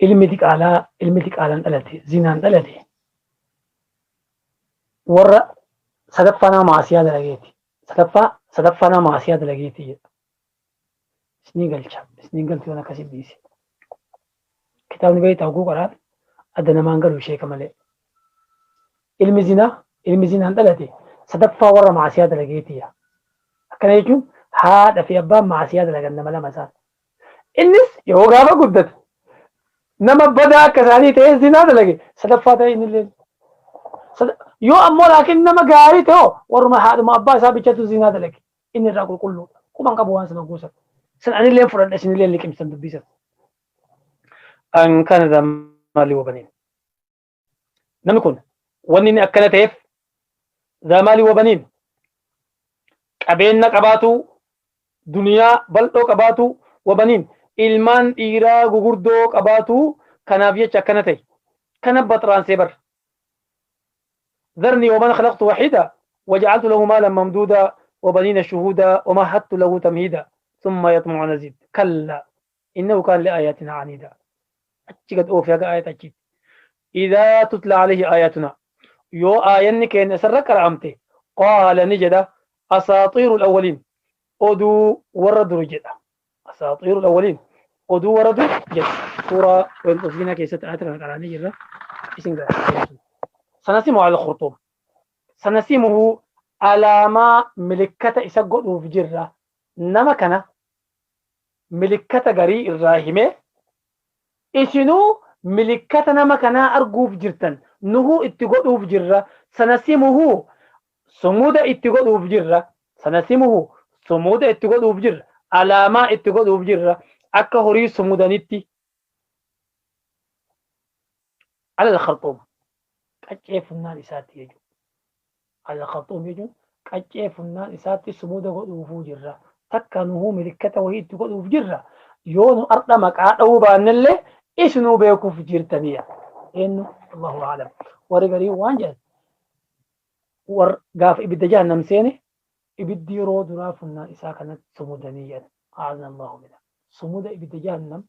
ilmi diqaalaa, ilmi diqaalaan dhalate, zinaan dhalate, warra sadaffaa nama maasiyaa dalageeti. Sadaffaa nama maasiyaa dalageeti jedha. Isinii galcha, isinii galti waan akkasii dhiise. Kitaabni beektaa oguu qaraan adda namaan galu sheeka malee. Ilmi zinaa, ilmi zinaan dhalate sadaffaa warra maasiyaa dalageeti. Akkana jechuun haadha fi abbaan maasiyaa dalagan nama lama isaan. Innis yoo gaafa guddate nama badaa akka isaanii ta'ee zinaa dalage sadaffaa ta'e innillee. Yoo ammoo laakiin nama gaarii ta'e warruma haadhuma abbaa isaa bichatu zinaa dalage, inni irraa qulqulluudha. Quban qabu waan sana guusan. San anillee fudhadhe, isinillee liqimsan dubbisan. An kana maalii wabaniin. Namni kun wanni inni akkana ta'eef ذا مال وبنين, qabeenya qabaatu, duniyaa bal'oo qabaatu, وبنين, ilmaan dhiiraa gugurdoo qabaatu, kanaaf jecha akkana ta'e. Kana baxraansee bar. ذرني ومن خلقت وحيدا وجعلت له مالا ممدودا وبنين شهودا ومهدت له تمهيدا ثم يطمع أن أزيد كلا إنه كان لآياتنا عنيدا. أتشكت أوف يا آية أتشيت. إذا تتلى عليه آياتنا, yoo aayanni keenya isarra qara'amte, قال ni jedha, أساطير الأولين, oduu warra dur jedha. أساطير الأولين, oduu warra dur jedha. Suuraa wantoota keessatti ayata kana qara'anii jirra. Isin gara سنسمه على الخرطوم. سنسمه alaamaa, milikkata isa godhuuf jirra. Nama kana milikkata garii irraa himee, isinuu milikkata nama kanaa arguuf jirtan, nuhuu itti godhuuf jirra. سنسمه, sumuda itti godhuuf jirra. سنسمه, sumuda itti godhuuf jirra, alaamaa itti godhuuf jirra, akka horii sumudanitti. على الخرطوم, qaccee funnaan isaatti jechuudha. على الخرطوم jechuun qaccee funnaan isaatti sumuda godhuufuu jirra. Takka nuhuu milikkata wayii itti godhuuf jirra. Yoo nu ardha maqaa dha'uu baannellee isinuu beekuuf jirtaniya. Eenyu? الله أعلم. Warri garii waan jedhan, war gaafa ibidda jahannam seene ibiddi yeroo duraa funnaan isaa kanatti sumudanii jedhan. أعاذنا الله منه. Sumuda ibidda jahannam,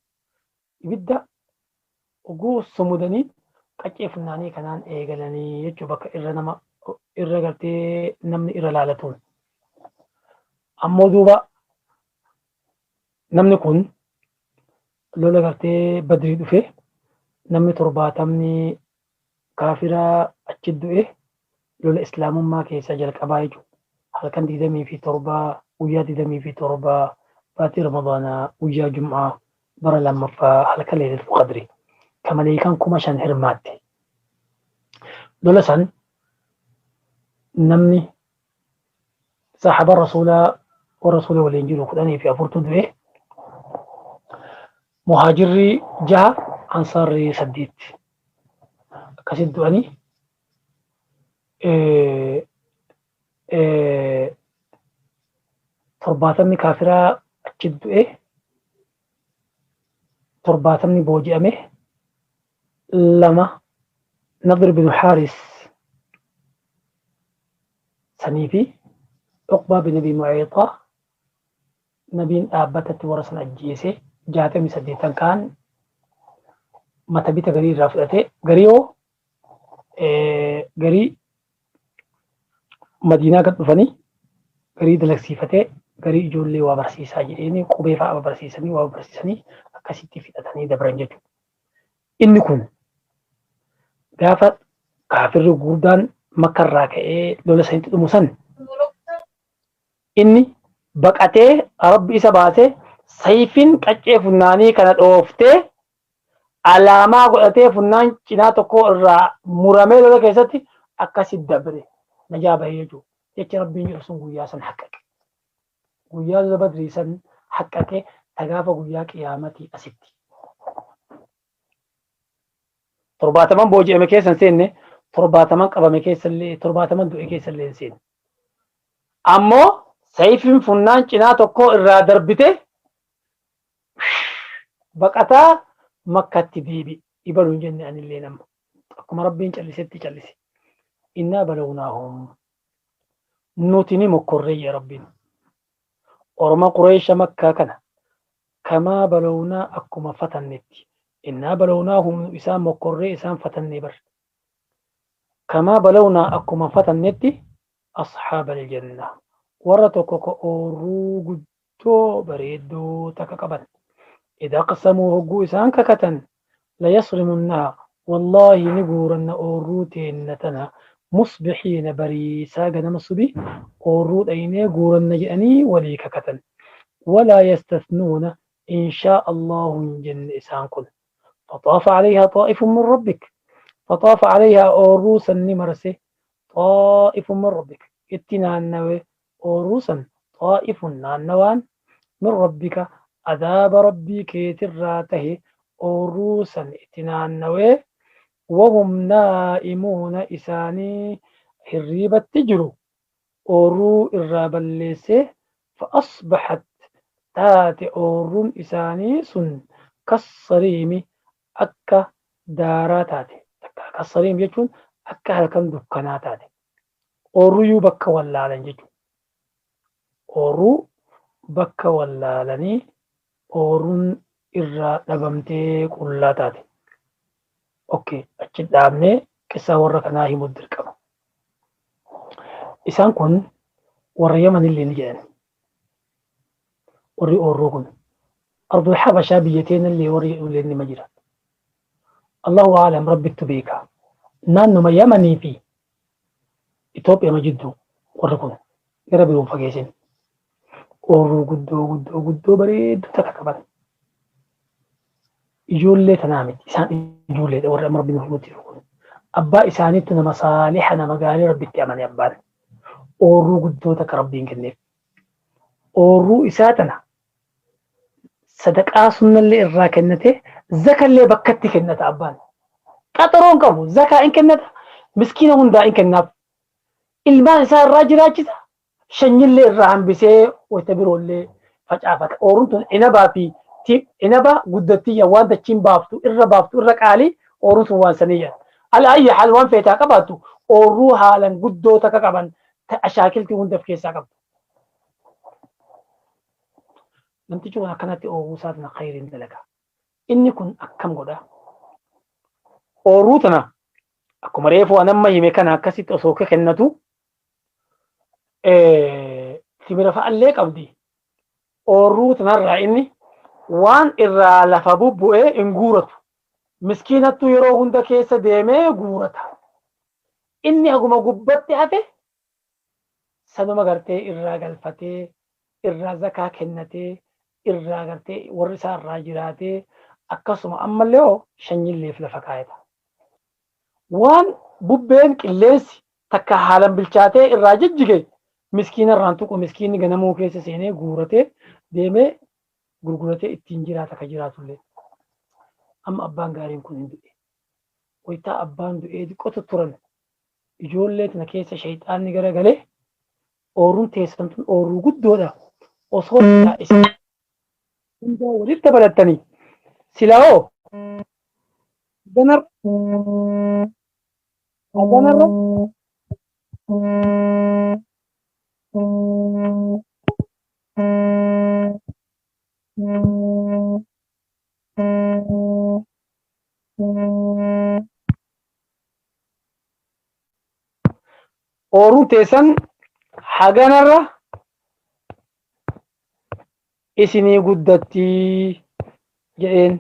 ibidda oguu sumudanii qaccee funnaanii kanaan eegalanii jechuu, bakka irra nama irra gartee namni irra laalatuun. Ammoo duuba namni kun lola gartee Badrii dhufe, namni 70 kaafiraa achi du'e, lola islaamummaa keessa jalqabaa jechuudha. Halkan 27, guyyaa 27 baatii Ramadaanaa, guyyaa Jum'aa, bara lammaffaa, halkan Leelatul Qadri ka maleekaan 5000 hirmaatte. Lola san namni saxaaba rasuulaa, warra rasuula waliin jiru 14tu du'e. Muhaajirri jaha, ansaarri saddeet akkasitti du'anii, 70ni kaafiraa achi du'e, 70ni booji'ame. Lama, Nadir bin Haaris sanii fi Uqbaa bin Abi Mu'ayxaa, nabiin dhaabbatatti warra sana ajjeese. 68n kaan mata bita garii irraa fudhate, garii hoo garii Madiinaa gad dhufanii garii dalagsiifatee, garii ijoollee waa barsiisaa jedheeni qubee fa'aa barsiisanii, waa barsiisanii akkasitti fixatanii dabran jechuudha. Inni kun gaafa kaafirri gurguddaan Makkarraa ka'ee lola sanitti dhumu san inni baqatee Rabbi isa baasee, sayfiin qaccee funnaanii kana dhooftee alaamaa godhatee, funnaan cinaa tokko irraa muramee lola keessatti akkasitti dabre, najaa bahee jechuudha. Jecha Rabbiin jedhu sun guyyaa san haqqaqe. Guyyaa lola Badrii san haqqaqe, ta gaafa guyyaa qiyaamatii asitti. 70n booji'ame keessa hin seenne, 70n qabame keessa illee, 70n du'e keessa illee hin seenne. Ammoo sayfiin funnaan cinaa tokko irraa darbite, baqataa Makkatti deebi. Ibaluu hin jenne anillee nama. Akkuma Rabbiin callisetti callise. إنا بلوناهم, nuti ni mokkorree jee Rabbiin. Orma Qureesha Makkaa kana Kamaa balownaa akkuma fatannetti. Innaa balownaa humnu isaan mokkorree isaan fatannee bar. Kamaa balownaa akkuma fatannetti asxaaba aljanna. Warra tokko ka oorruu guddoo bareedduu takka qaban. Idaa qasamuu hogguu isaan kakatan layasrimunnaha wallaahi ni guuranna oorruu teenna tana musbixiina bariisaa ganama subi oorruu dhaynee guuranna jedhanii walii kakatan. Walaa yastathnuuna in shaa Allahu hin jenne isaan kun. فطاف عليها طائف من ربك فطاف عليها أوروسا نمرسه طائف من ربك اتنا النوي أوروسا طائف نانوان من ربك عذاب ربي كيتراته أوروسا اتنا النوي وهم نائمون إساني هريبة تجرو أورو إرابلسه فأصبحت تاتي أورون إساني سن كالصريم akka daaraa taate takka kasariim jechuun akka halkan dukkanaa taate oorruyyuu bakka wallaalan jechuudha. Oorruu bakka wallaalanii oorruun irraa dhabamtee qullaa taate. Okay, achi dhaabnee qissaa warra kanaa himuu dirqama. Isaan kun warra Yamanillee ni jedhan. Warri oorruu kun ardul Habashaa biyya teenallee warri jedhullee nima jira. Allahu aalam rabbittu beeka. Naannuma Yamanii fi Itoophiyaa jidduu warri kun gara biroon fageessin. Oorruu guddoo guddoo guddoo bareedduu takka qaban. Ijoollee tanaa miti isaan ijoolleedha warri amma rabbiin himutti jiru kun. Abbaa isaaniittu nama saaliha nama gaarii rabbitti amane abbaan. Oorruu guddoo takka rabbiin kenneef. Oorruu isaa tana sadaqaa sunnallee irraa kennate zakallee bakkatti kennata abbaan. Qaxaroon qabu zakaa in kennata miskiina hundaa in kennaaf. Ilmaan isaa irraa jiraachisa shanyillee irraa hambisee wayita biroollee facaafata. Ooruun tun inabaa fi inaba guddattiyya waan dachiin baaftu irra baaftu irra qaalii ooruun sun waan saniyya. Ala ayyi haal waan feetaa qabaattu oorruu haalan guddoo takka qaban ashaakiltii hunda of keessaa qabdu. Namtichi kun akkanatti oorruu isaa tana khayriin dalaga. Inni kun akkam godha? Oorruu tana akkuma reefu an amma hime kana akkasitti osoo kennatu timira fa'allee qabdi. Oorruu tanarraa inni waan irraa lafa bubbu'ee hin guuratu. Miskiinattu yeroo hunda keessa deemee guurata. Inni haguma gubbatti hafe sanuma gartee irraa galfatee irraa zakaa kennatee irraa gartee warri isaa irraa jiraatee akkasuma ammallee hoo shanyilleef lafa kaayata. Waan bubbeen qilleensi takka haalan bilchaatee irraa jijjige miskiina irraan tuqu miskiinni ganamuu keessa seenee guuratee deemee gurguratee ittiin jiraata ka jiraatullee. Amma abbaan gaariin kun hin du'e. Wayitaa abbaan du'ee xiqqootu turan ijoollee tana keessa shayxaanni garagalee ooruun teessan tun ooruu guddoodha. Osoo isin hundaa walitti dabalattanii silaa hoo ganarra ooruun teessan haganarra isinii guddattii jedheen.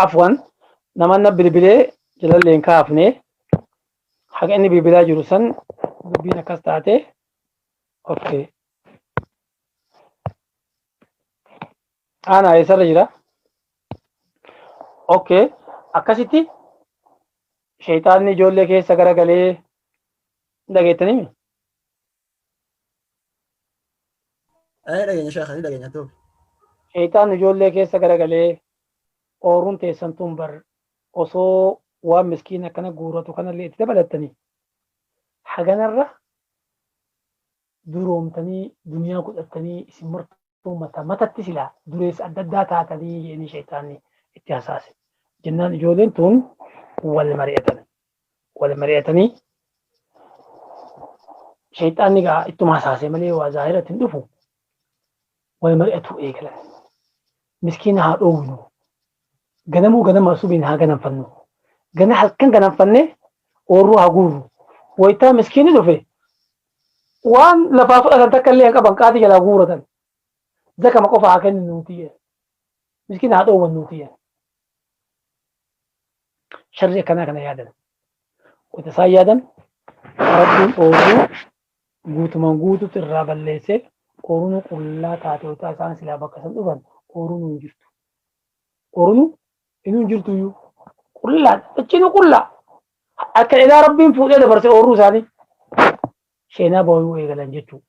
Afwan namanna bilbilee jalallee hin kaafne haga inni bilbilaa jiru san dubbiin akkas taate. Okay. Aanaa eessarra jira? Okay. Akkasitti shayxaanni ijoollee keessa garagalee dhageettanii? Dhageenya sheekh, ni dhageenya ta'u. Shayxaanni ijoollee keessa garagalee ooruun teessan tun bar osoo waan miskiin akkana guuratu kanallee itti dabalattanii haganarra duroomtanii duniyaa godhattanii isin martuu mata matatti silaa dureessa adda addaa taatanii jedhanii shayxaanni itti hasaase. Jennaan ijoolleen tun wal mari'atan. Wal mari'atanii Shayxaanni gaa ittuma hasaasee malee waa zaahiratti hin dhufu. Wal mari'atu eegalan. Miskiina haa dhoowwinu. Ganamuu ganama subiin haa ganamfannu. Gana halkan ganamfannee oorruu haa guurru. Wayitaa miskiinni dhufe waan lafaa fudhatan takka illee hin qaban qaatii jalaa guuratan. Zakama qofa haa kennu nuti jedhan. Miskiina haa dhoowwan nuti jedhan. Sharri akkanaa kana yaadan. Wayita isaan yaadan Rabbiin oorruu guutumaan guututti irraa balleessee ooruun qullaa taate wayita isaan silaa bakka san dhufan ooruun hin jirtu. Ooruun inni hin jirtu iyyuu qullaa dachinu qullaa akka ilaa Rabbiin fuudhee dabarse oorruu isaanii sheenaa booyuu eegalan jechuudha.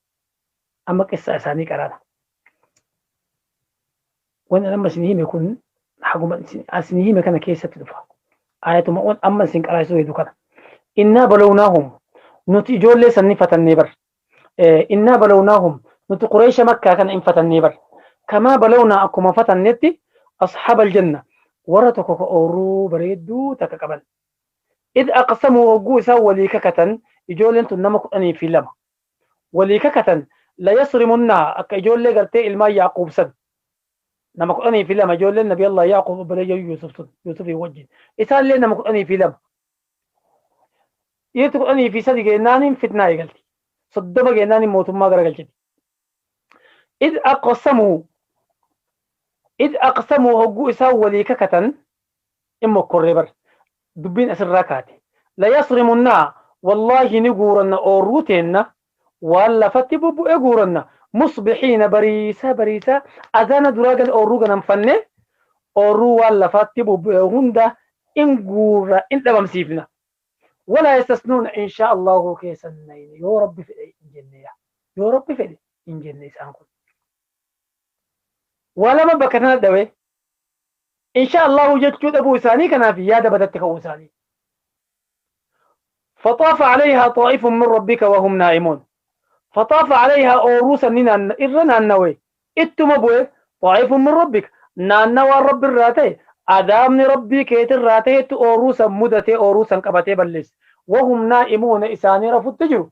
Amma qissa isaanii qaraana. Wanni amma isin hime kun haguma isin hime kana keessatti dhufa. Ayatuma amma isin qaraasisuu hedu kana. Innaa balawnaahum nuti ijoollee sanni fatannee bar. Innaa balawnaahum nuti Qureesha Makkaa kana hin fatannee bar. Kamaa balawnaa akkuma fatannetti ashaaba aljanna warra tokko ka oorruu bareedduu takka qaban. Id aqsamuu hogguu isaan walii kakatan ijoolleen tun nama 12 walii kakatan la yasrimunnaa akka ijoollee gartee ilmaan Yaaquub san nama 12 ijoolleen Nabi Allah Yaaquub obboleeyyan Yuusuf sun Yuusufii wajjin isaallee nama 12 dhiirti 13 geennaaniin fitnaa eegalti 30 geennaaniin mootummaa garagalchiti. Id aqsamuu id aqsamuu hogguu isaan walii kakatan in mokkorree bar dubbiin asirraa kaate la yasrimunnaa wallaahi ni guuranna oorruu teenna waan lafatti bubbu'e guuranna musbixiina bariisaa bariisaa azaana duraa gala oorruu ganamfanne oorruu waan lafatti bubbu'e hunda in guurra in dhabamsiifna walaa yastasnuuna inshaa Allahu keessan nayne yoo rabbi fedhe hin jenne yaa yoo rabbi fedhe hin jenne isaan kun waa lama bakka tana dhawe inshaa Allahu jechuu dhabuu isaanii kanaaf yaada badatti ka'uu isaanii. فطاف عليها طائف من ربك وهم نائمون فطاف عليها أوروسا إرنا نانوي اتما بوي طائف من ربك نانوا رب الراتي أدامني ربي كيت الراتي أوروسا مدتي أوروسا قبتي بلس وهم نائمون إساني رفض تجرو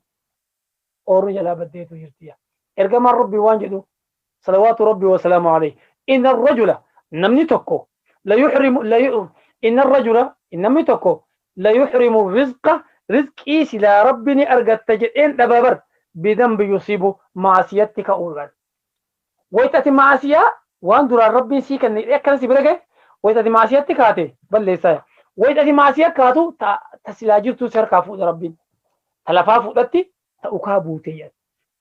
أورو جلا بديتو جرتيا إرجما ربي وانجدو صلوات ربي وسلامه عليه إن الرجل نمني تكو لا يحرم لا ي... إن الرجل إنما تكو لا يحرم الرزق رزقي سلا ربني أرجت تجئين دبابر بذنب يصيب معصيتك أولا ويتأتي معصية وان درا ربي سيك أن كان سيبرك ويتأتي معصيتك هاتي بل ليس ويتأتي معصية كاتو تسلاجرتو سركافو ربي تلفافو دتي تأكابوتي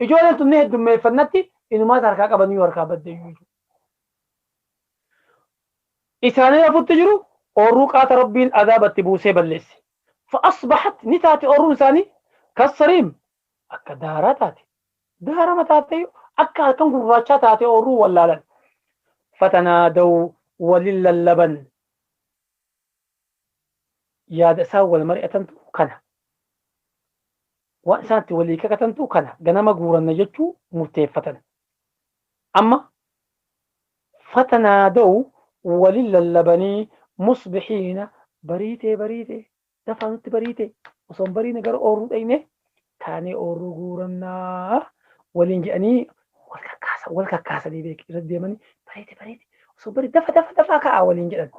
إجوانا تنه دم فنتي إنه ما تركا قبني وركا بدي إساني رفض تجرو أوروك ربي عذاب تبوسي بلس فأصبحت نتاتي أورو إنساني كالصريم أكا دارا تاتي دارا ما تاتي أكا كان قراشا تاتي أورو ولا لا فتنادوا ولل اللبن يا دسا والمرأة تنتو كنا وإنسانتي وليكا تنتو كنا جنما قورا نجتشو مرتفة أما فتنادوا ولل اللبني مصبحين بريتي بريتي دفنت بريتي وصن برينا قر أورو أينه تاني أورو قورنا ولين جاني والكاسة والكاسة دي بيك رد يمني بريتي بريتي وصن بري دفع دفع دفع كا ولين جان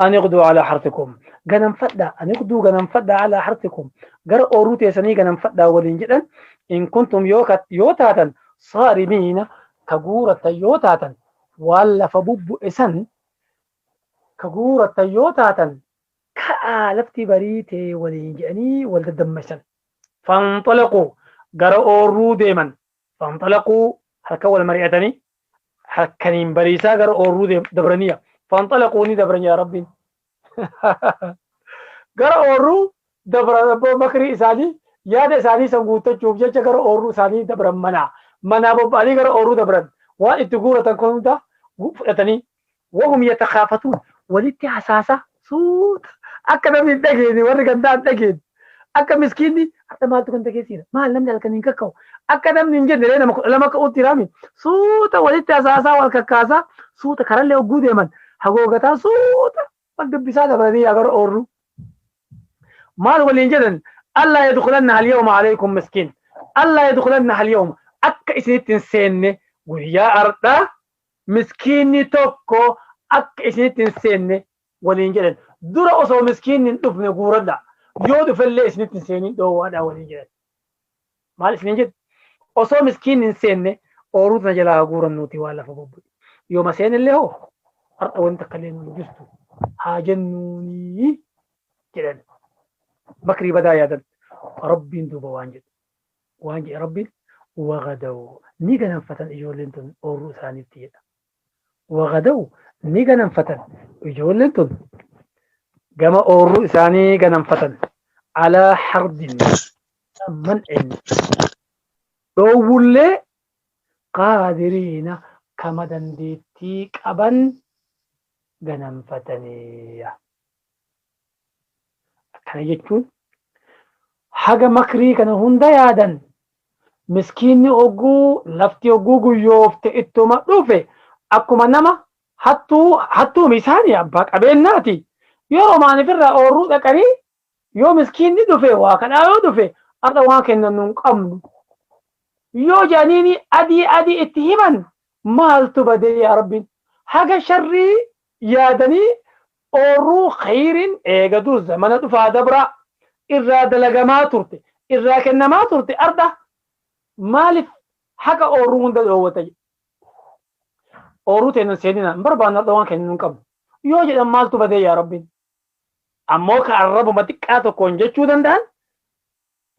أن يغدو على حرثكم جنم فدا أن يغدو جنم فدا على حرثكم قر أورو تيسني جنم فدا ولين جان إن كنتم يوكت يوتاتا صارمين كجورة يوتاتا ولا فبوب إسن كجورة يوتاتا كألفتي بريتي ولين جاني والدمشن فانطلقوا قرأوا رو ديما فانطلقوا هكا المريئتني هكنين بريسا قرأوا رو دبرانية فانطلقوا ني دبرانية يا ربي قرأوا رو دبر مكري إساني يا إساني سنقوتا تشوف جا قرأوا رو إساني دبران منع منع ببالي قرأوا رو دبران وإتقورة تكون ده فتني وهم يتخافتون ولتي حساسة صوت akka namni hin dhageenye warri gandaa hin dhageenye akka miskiinni har'a maaltu ganda keessiidha maal namni halkan hin kakka'u akka namni hin jenne nama 12 ka'uutti raami suuta walitti hasaasaa wal kakkaasaa suuta karallee hogguu deeman hagoogataa suuta wal dubbisaa dabalanii yaa gara oorru maal waliin jedhan allaa yadkhulanna alyawma alaykum miskiin Allaa yadkhulanna al-yawma akka isinitti hin seenne guyyaa ardhaa miskiinni tokko akka isinitti hin seenne waliin jedhan. Dura osoo miskiinni hin dhufne guuradha. Yoo dhufellee isinitti hin seenin dhoowwaadha waliin jedhan. Maal isiniin jedhu? Osoo miskiinni hin seenne ooruu tana jalaa guurannuuti waan lafa bobbu'e. Yooma seenillee hoo har'a wanti akka illee nu jirtu haa jennuunii jedhan. Makrii badaa yaadan. Rabbiin duuba waan jedhu. Waan jedhe Rabbiin wagadaw ni ganamfatan ijoolleen tun ooruu isaaniitti jedha. Wagadaw ni ganamfatan ijoolleen tun gama ooruu isaanii ganamfatan alaa hardin man'in dhoowwullee qaadiriina kama dandeettii qaban ganamfataniya. Akkana jechuun haga makrii kana hunda yaadan miskiinni hogguu lafti hogguu guyyoofte ittuma dhufe akkuma nama hattuu hattuumi isaanii abbaa qabeenyaati. Yeroo maaliifirraa oorruu dhaqanii yoo miskiinni dhufe waa kadhaa yoo dhufe har'a waan kennan nu hin qabnu. Yoo jedhaniini adii adii itti himan maaltu badee yaa Rabbiin haga sharrii yaadanii oorruu khayriin eega dur zamana dhufaa dabraa irraa dalagamaa turte irraa kennamaa turte arda maaliif haqa oorruu hunda dhoowwata jedhe. Oorruu teenan seenina hin barbaannu har'a waan kennu hin qabnu. Yoo jedhan maaltu badee yaa Rabbiin. Ammoo ka arrabuma xiqqaa tokkoon jechuu danda'an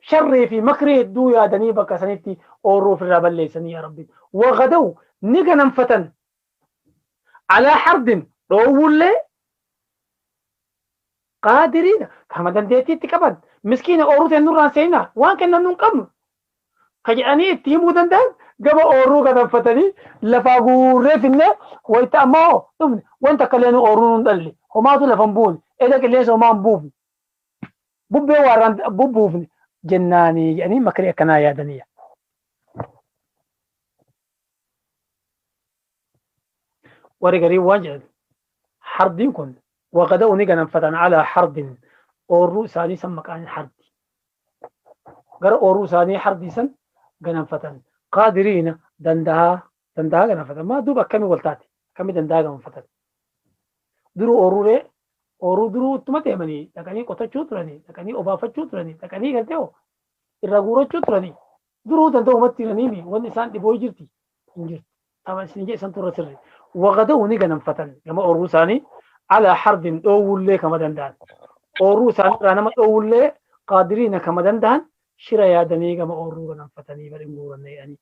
sharrii fi makrii hedduu yaadanii bakka sanitti oorruu ofirraa balleessanii yaa Rabbiin. Wagadaw ni ganamfatan alaa hardin dhoowwullee qaadiriina kama dandeettiitti qaban miskiina oorruu teen nurraan seenaa waan kennan nu hin qabnu ka jedhanii itti himuu danda'an gama oorruu ganamfatanii lafaa guurree finnee wayita ammoo dhufne wanta akka illee nu oorruu nu hin dhalle homaatu lafa hin buune eda qilleensa homaa hin buufne bubbee waarraan bubbuufne jennaanii jedhanii makrii akkanaa yaadanii. Warri garii waan jedhan hardiin kun waqada'u ni ganamfatan alaa hardin oorruu isaanii san maqaan hardi. Gara oorruu isaanii hardii san ganamfatan qaadiriina dandahaa dandahaa ganamfatan maa duuba akkamii wal taate akkamii dandahaa ganamfatan. Duruu oorruulee oorruu duruu ittuma deemanii dhaqanii qotachuu turanii dhaqanii obaafachuu turanii dhaqanii galtee hoo irraa guurachuu turanii duruu danda'umatti jiranii wanni isaan dhiboo jirti hin jirtu. Tama isin jedhe santu irra sirri. Waqada'u ni ganamfatan gama oorruu isaanii alaa hardin dhoowwullee kama danda'an. Oorruu isaanii irraa nama dhoowwullee qaadiriina kama danda'an shira yaadanii gama oorruu ganamfatanii bari hin guuranne jedhanii.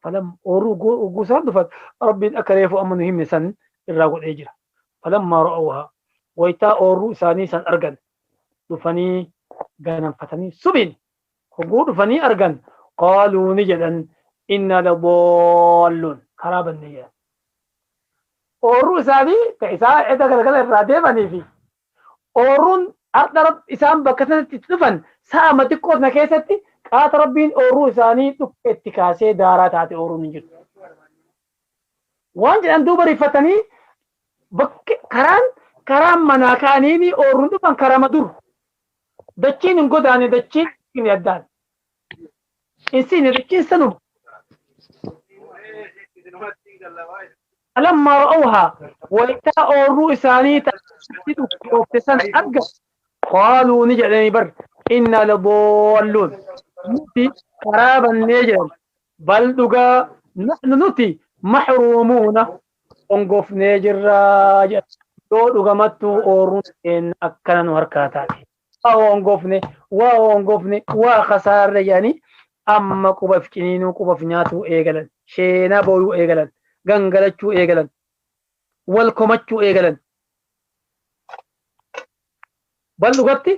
Falam oorruu hogguu isaan dhufan Rabbiin akka reefu amma nu himne san irraa godhee jira. Falammaa ra'awhaa waytaa oorruu isaanii san argan dhufanii ganamfatanii subiin hogguu dhufanii argan qaaluu ni jedhan inna ladaalluun karaa banne jedhan. Oorruu isaanii ta isaa edda galgala irraa deemanii fi oorruun har'a isaan bakka sanatti dhufan sa'a xiqqoo sana keessatti qaata Rabbiin oorruu isaanii dhukkee itti kaasee daaraa taate oorruun hin jirtu. Waan jedhan duuba rifatanii bakki karaan karaan manaa ka'anii oorruun dhufan karama dur. Dachiin hin godaane dachiin hin addaan. Hin siine dachiin sanuma. Falammaa ra'awhaa waytaa oorruu isaanii taate dhukkoofte sana argan qaaluu ni jedhanii bar innaa ladaalluun nuti karaa bannee jedhan bal dhugaa nahnu nuti mahruumuuna hongofnee jirraa jedhan yoo dhugamattuu oorruun keenya akkana nu harkaa taate waa hongofne waa hongofne waa kasaarre jedhanii amma qubaf ciniinuu qubaf nyaatuu eegalan sheenaa booyuu eegalan gangalachuu eegalan wal komachuu eegalan bal dhugatti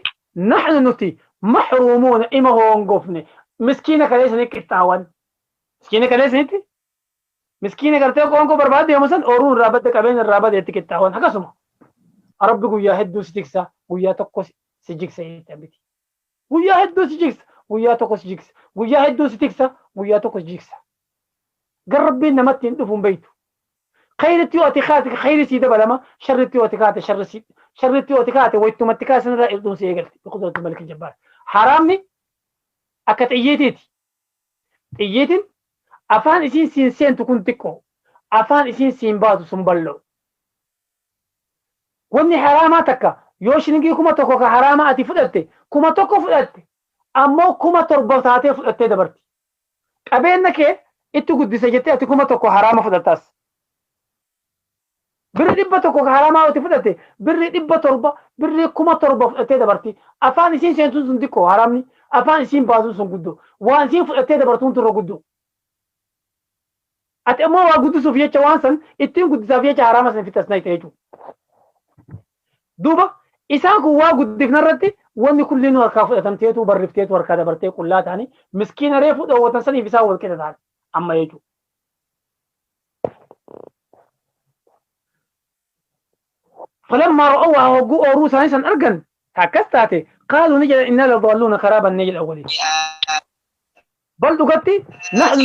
nahnu nuti mahruumuuna ima hongofne miskiina kaleessanii qixxaawan miskiina kaleessanitti miskiina gartee qoonqoo barbaadde yommuu san ooruun irraa badde qabeenya irraa badde itti qixxaawan akkasuma Rabbi guyyaa hedduu si tiksa guyyaa tokko si jigsa jettee miti guyyaa hedduu si jigsa guyyaa tokko si jigsa guyyaa hedduu si tiksa guyyaa tokko si jigsa gar Rabbiin namatti hin dhufu hin beektu khayritti yoo ati kaate khayri sii dabalama sharritti yoo ati kaate sharri si sharritti yoo ati kaate waytumatti kaasan irraa irduun si eegalti biqudrati malik jabbaar haraamni akka xiyyiitiiti. Xiyyiitiin afaan isiin siin seentu kun xiqqoo, afaan isiin siin baatu sun bal'oo. Wanni haraamaa takka yoo shilingii 1000 ka haraamaa ati fudhatte, 1000 fudhatte, ammoo 7000 taatee fudhattee dabarti. Qabeenya kee itti guddise jettee ati 1000 haraama fudhattaas. Birri 100 ka haraamaa ati fudhatte, birri 700, birri 7000 fudhattee dabarti. Afaan isiin seentuun sun xiqqoo haraamni, afaan isiin baasuun sun guddoo. Waan isiin fudhattee dabartuun turre guddoo. Ati ammoo waa guddisuuf jecha waan san ittiin guddisaaf jecha haraama san fitas nayte jechuudha. Duuba isaan kun waa guddifna irratti wanni kulliin harkaa fudhatamteetu barrifteetu harkaa dabartee qullaa ta'anii miskiina reefuu dhoowwatan saniif isaan wal qixa ta'an amma jechuudha. Falammaa ra'awhaa hogguu ooruu isaanii san argan akkas taate qaaluu ni jedhan innaa ladaalluuna karaa bannee jedhan waliin. Bal dhugatti nahnu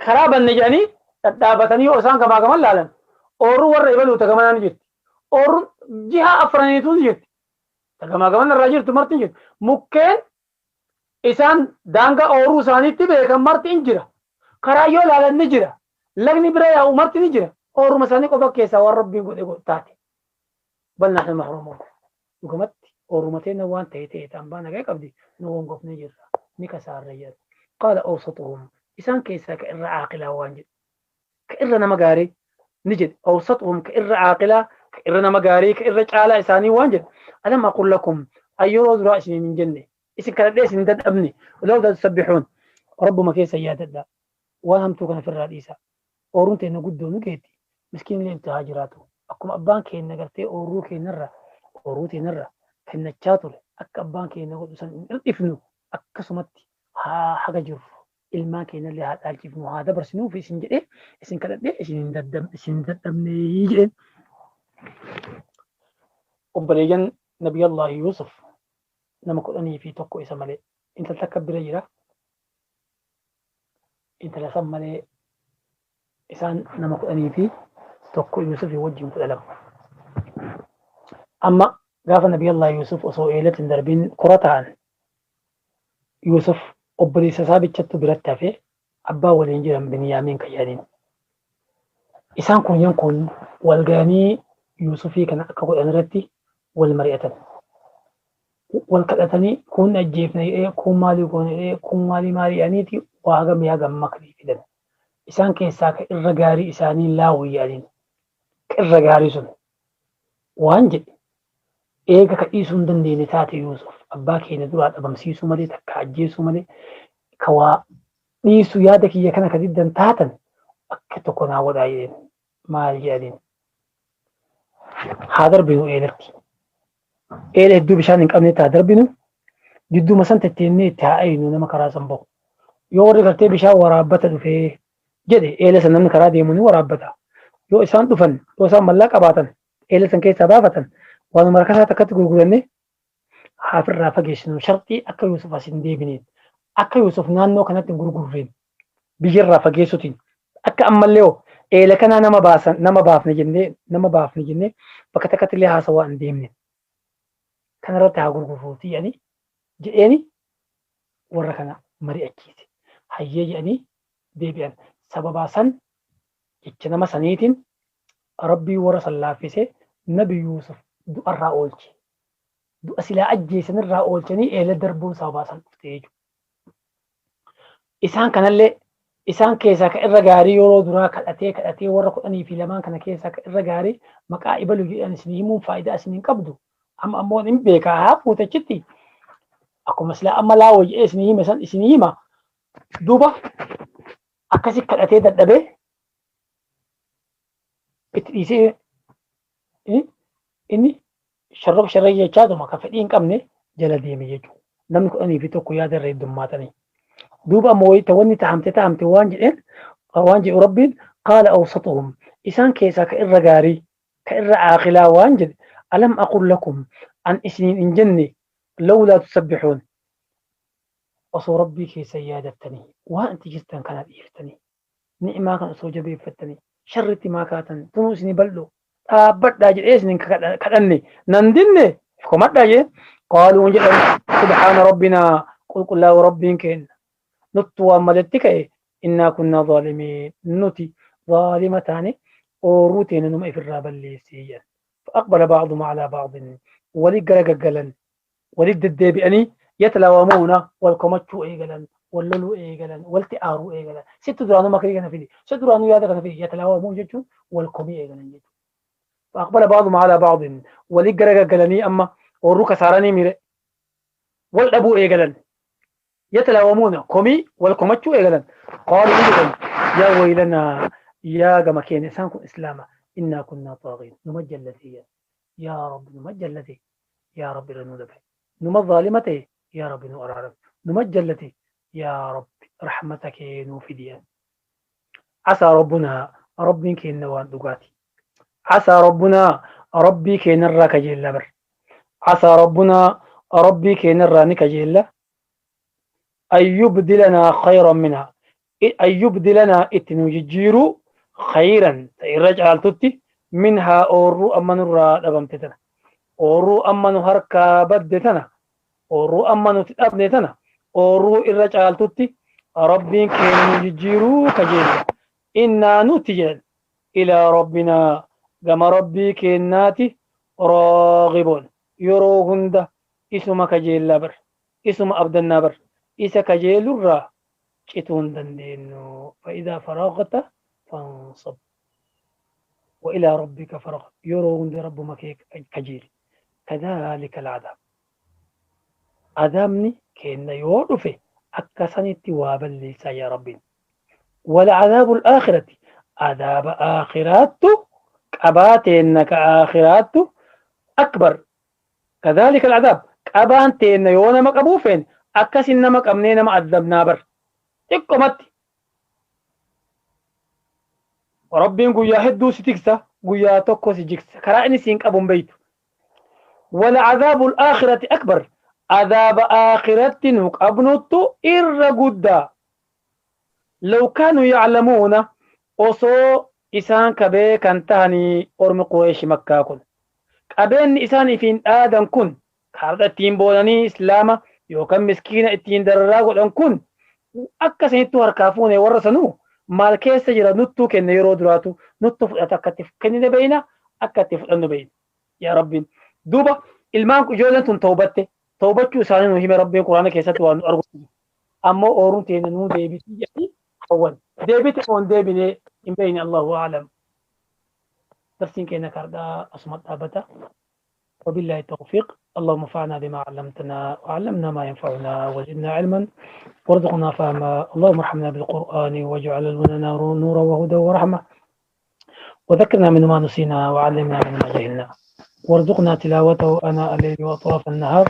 karaa banne jedhanii dhadhaabatanii yoo isaan gamaa gaman laalan ooruu warra ibaluu ta gamanaa ni jirti. Ooruun jiha afraniituu ni jirti. Ta gamaa gaman irraa jirtu marti ni jirti. Mukkeen isaan daangaa ooruu isaaniitti beekan marti in jira. Karaa yoo laalan ni jira. Lagni bira yaa'u marti ni jira. Ooruma isaanii qofa keessaa waan Rabbiin godhe taate. Bal nahnu mahruumuun. Dhugumatti ooruma teenna waan ta'e ta'e ta'an baa nagaa qabdi nu hongofnee jirra. Ni kasaarra jedhu. Qaala awsatuhum. Isaan keessaa ka irra aaqilaa waan jedhu. Ka irra nama gaarii ni jedhe. Awsatuhum ka irra aaqilaa, ka irra nama gaarii, ka irra caalaa isaanii waan jedhu. Alam aqul lakum ayyeroo duraa isiniin hin jenne. Isin kadhadhee isin hin dadhabne. Lawlaa tusabbixuun. Rabbuma keessa yaadadha. Waan hamtuu kana ofirraa dhiisa. Ooruun teenna guddoo nu geetti. Miskiinillee itti haa jiraatu. Akkuma abbaan keenya gartee ooruu keenyarra ooruu teenyarra kennachaa ture akka abbaan keenya godhu san hin dhiphifnu akkasumatti haa haga jirru ilmaan keenyallee haa dhaalchifnu haa dabarsinuuf isin jedhee isin kadhadhee isin hin dadhabne jedheen. Obboleeyyan Nabiyallaahi Yuusuf nama 11 isa malee intala takka bira jira. Intala san malee isaan nama 11 Yuusufii wajjin 12. Amma gaafa Nabiyallaahi Yuusuf osoo eelatti hin darbin kora ta'an Yuusuf obboleessa isaa bichattu biratti hafee abbaa waliin jiran Biniyaamiin kan jedhaniin. Isaan kunyan kun wal ga'anii Yuusufii kana akka godhan irratti wal mari'atan. Wal kadhatanii kun ajjeefna jedhee kun maalii goone jedhee kun maalii maalii jedhaniiti waa hagamii hagam makrii fidan. Isaan keessaa ka irra gaarii isaanii laawwi jedhaniin. Ka irra gaarii sun waan jedhe eega ka dhiisuu hin dandeenye taate Yuusuf abbaa keenya duraa dhabamsiisuu malee takka ajjeesuu malee ka waa dhiisu yaada kiyya kana ka diddan taatan akka tokko naa godhaa jedheen. Maal jedhaniin? Haa darbinu eelatti. Eela hedduu bishaan hin qabnetti haa darbinu. Gidduma san tetteennee itti haa ayinu nama karaa san bahu. Yoo warri gartee bishaan waraabbata dhufee jedhe eela san namni karaa deemu ni waraabbata. Yoo isaan dhufan, yoo isaan mallaqa qabaatan, eela san keessaa baafatan, waanuma rakasaa takkatti gurgurannee haa ofirraa fageessinu. Sharxii akka Yuusuf as hin deebineen, akka Yuusuf naannoo kanatti hin gurgurreen, biyyarraa fageessutiin akka ammallee hoo eela kanaa nama baasan nama baafne jennee nama baafne jennee bakka takkatti illee haasawaa hin deemne. Kanarratti haa gurgurruutii jedhanii jedheeni warra kana mari'achiise. Hayyee jedhanii deebi'an. Sababaa san jecha nama saniitiin Rabbiin warra san laaffisee Nabi Yuusuf du'arraa oolche. Du'a silaa ajjeesanirraa oolchanii eela darbuun sababaa san dhufte jechuudha. Isaan kanallee isaan keessaa ka irra gaarii yeroo duraa kadhatee kadhatee warra 12 kana keessaa ka irra gaarii maqaa ibalu jedhan isin himuun faayidaa isin hin qabdu. Amma ammoo hin beekaa haa fuutachitti. Akkuma silaa amma laawoo jedhee isin hime san isin hima. Duuba akkasi kadhatee dadhabee itti dhiisee inni sharrof sharree jechaatuma ka fedhii hin qabne jala deeme jechuudha. Namni 11 yaada irra heddummaatanii. Duuba ammoo wayita wanni tahamte tahamte waan jedheen waan jedhu Rabbiin qaala awsatuhum isaan keessaa ka irra gaarii ka irra aaqilaa waan jedhe alam aqul lakum an isiniin hin jenne lawlaa tusabbixuun osoo Rabbii keessan yaadattanii waan itti jirtan kana dhiiftanii ni'maa kana osoo jabeeffattanii sharritti maa kaatan tunuu isinii bal'oo dhaabbadhaa jedhee isin hin kadhanne nan dinne komadhaa jee qaaluu jedhan subhaana rabbinaa qulqullaa'u rabbiin keenya Nuttu waan maletti ka'e innaa kunnaa zaalimiin nuti zaalima taane oorruu teenya numa ifirraa balleessee jedhan. فأقبل بعضهم على بعض ولي ولي الدبيئني يتلاومون والكمتشو إيجلا واللولو إيجلا والتآرو إيجلا ست درانو ما كريجنا فيدي ست درانو يادا كنا فيدي يتلاومون جتشو والكمي إيجلا جتشو. فأقبل بعضهم على بعض ولي جرجلني أما وروك ساراني مير والأبو إيجلا يتلاومون كمي والكمتشو إيجلا. قالوا إيجلا يا ويلنا يا جماكين إنسانكم إسلاما إنا كنا طاغين نمجلتي يا رب نمجلتي يا رب لنودبه نما ظالمته يا رب نؤرارب نمجلتي يا رب رحمتك نوفديا. عسى ربنا ربي كين وان دغاتي عسى ربنا ربي كين الراك جيل بر عسى ربنا ربي كين الرانك جيل أن يبدلنا خيرا منها أن يبدلنا اتنو خيرا الرجع تتي منها أورو أمن الرا دبمتنا أورو أمن هركا بدتنا أورو أمن تأبنتنا أورو الرجع تتي ربي كين يجيرو كجيل إنا نتجل إلى ربنا كما ربي كيناتي راغبون يروهند اسم كجيل لبر اسم أبد النبر إسا كجيل الرا شتون دندينو. فإذا فرغت فانصب وإلى ربك فرغ يرون رب مكيك كجيل. كذلك العذاب عذابني كأن يعرف أكسني توابا ليس يا ربي. والعذاب الآخرة عذاب آخرات أبات إنك آخرات أكبر. كذلك العذاب أبانت إن يونا مكبوفين أكسن مكأمنين معذبنا بر تكمت ربين قويا هدو ستكسا قويا توكو سجكسا كرائني سينك أبو بيتو. ولعذاب الآخرة أكبر عذاب آخرة نك أبنوتو إر قدا لو كانوا يعلمون أصو إسان كبي كان تهني أرم قريش مكة كن كبين إسان فين آدم كن كارد التين بولاني إسلاما يوكا مسكينة التين درراغ كن أكسن تهر كافون ورسنو maal keessa jira nuttuu kenne yeroo duraatu nuttu fudhata akkatti kennine beeyna akkatti fudhannu beeyna yaa rabbiin. Duuba ilmaan ijoolleen tun tawbatte tawbachuu isaanii nu hime rabbiin quraana keessatti waan nu argu ammoo ooruun teenya nuu deebitii jedhanii hawwan deebite oon deebinee hin beeyne allahu a'lam. Darsiin keenya kardhaa asuma dhaabbata. وبالله التوفيق. اللهم انفعنا بما علمتنا وعلمنا ما ينفعنا وزدنا علما وارزقنا فهما. اللهم ارحمنا بالقرآن واجعل لنا نورا وهدى ورحمة وذكرنا منه ما نسينا وعلمنا منه ما جهلنا وارزقنا تلاوته آناء الليل وأطراف النهار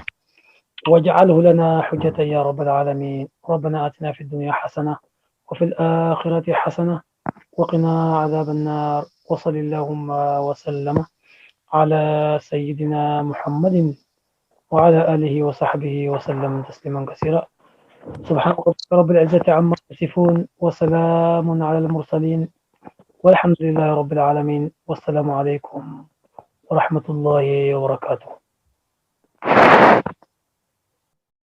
واجعله لنا حجة يا رب العالمين. ربنا آتنا في الدنيا حسنة وفي الآخرة حسنة وقنا عذاب النار. وصل اللهم وسلم على سيدنا محمد وعلى آله وصحبه وسلم تسليما كثيرا. سبحان ربك رب العزة عما يصفون وسلام على المرسلين والحمد لله رب العالمين. والسلام عليكم ورحمة الله وبركاته.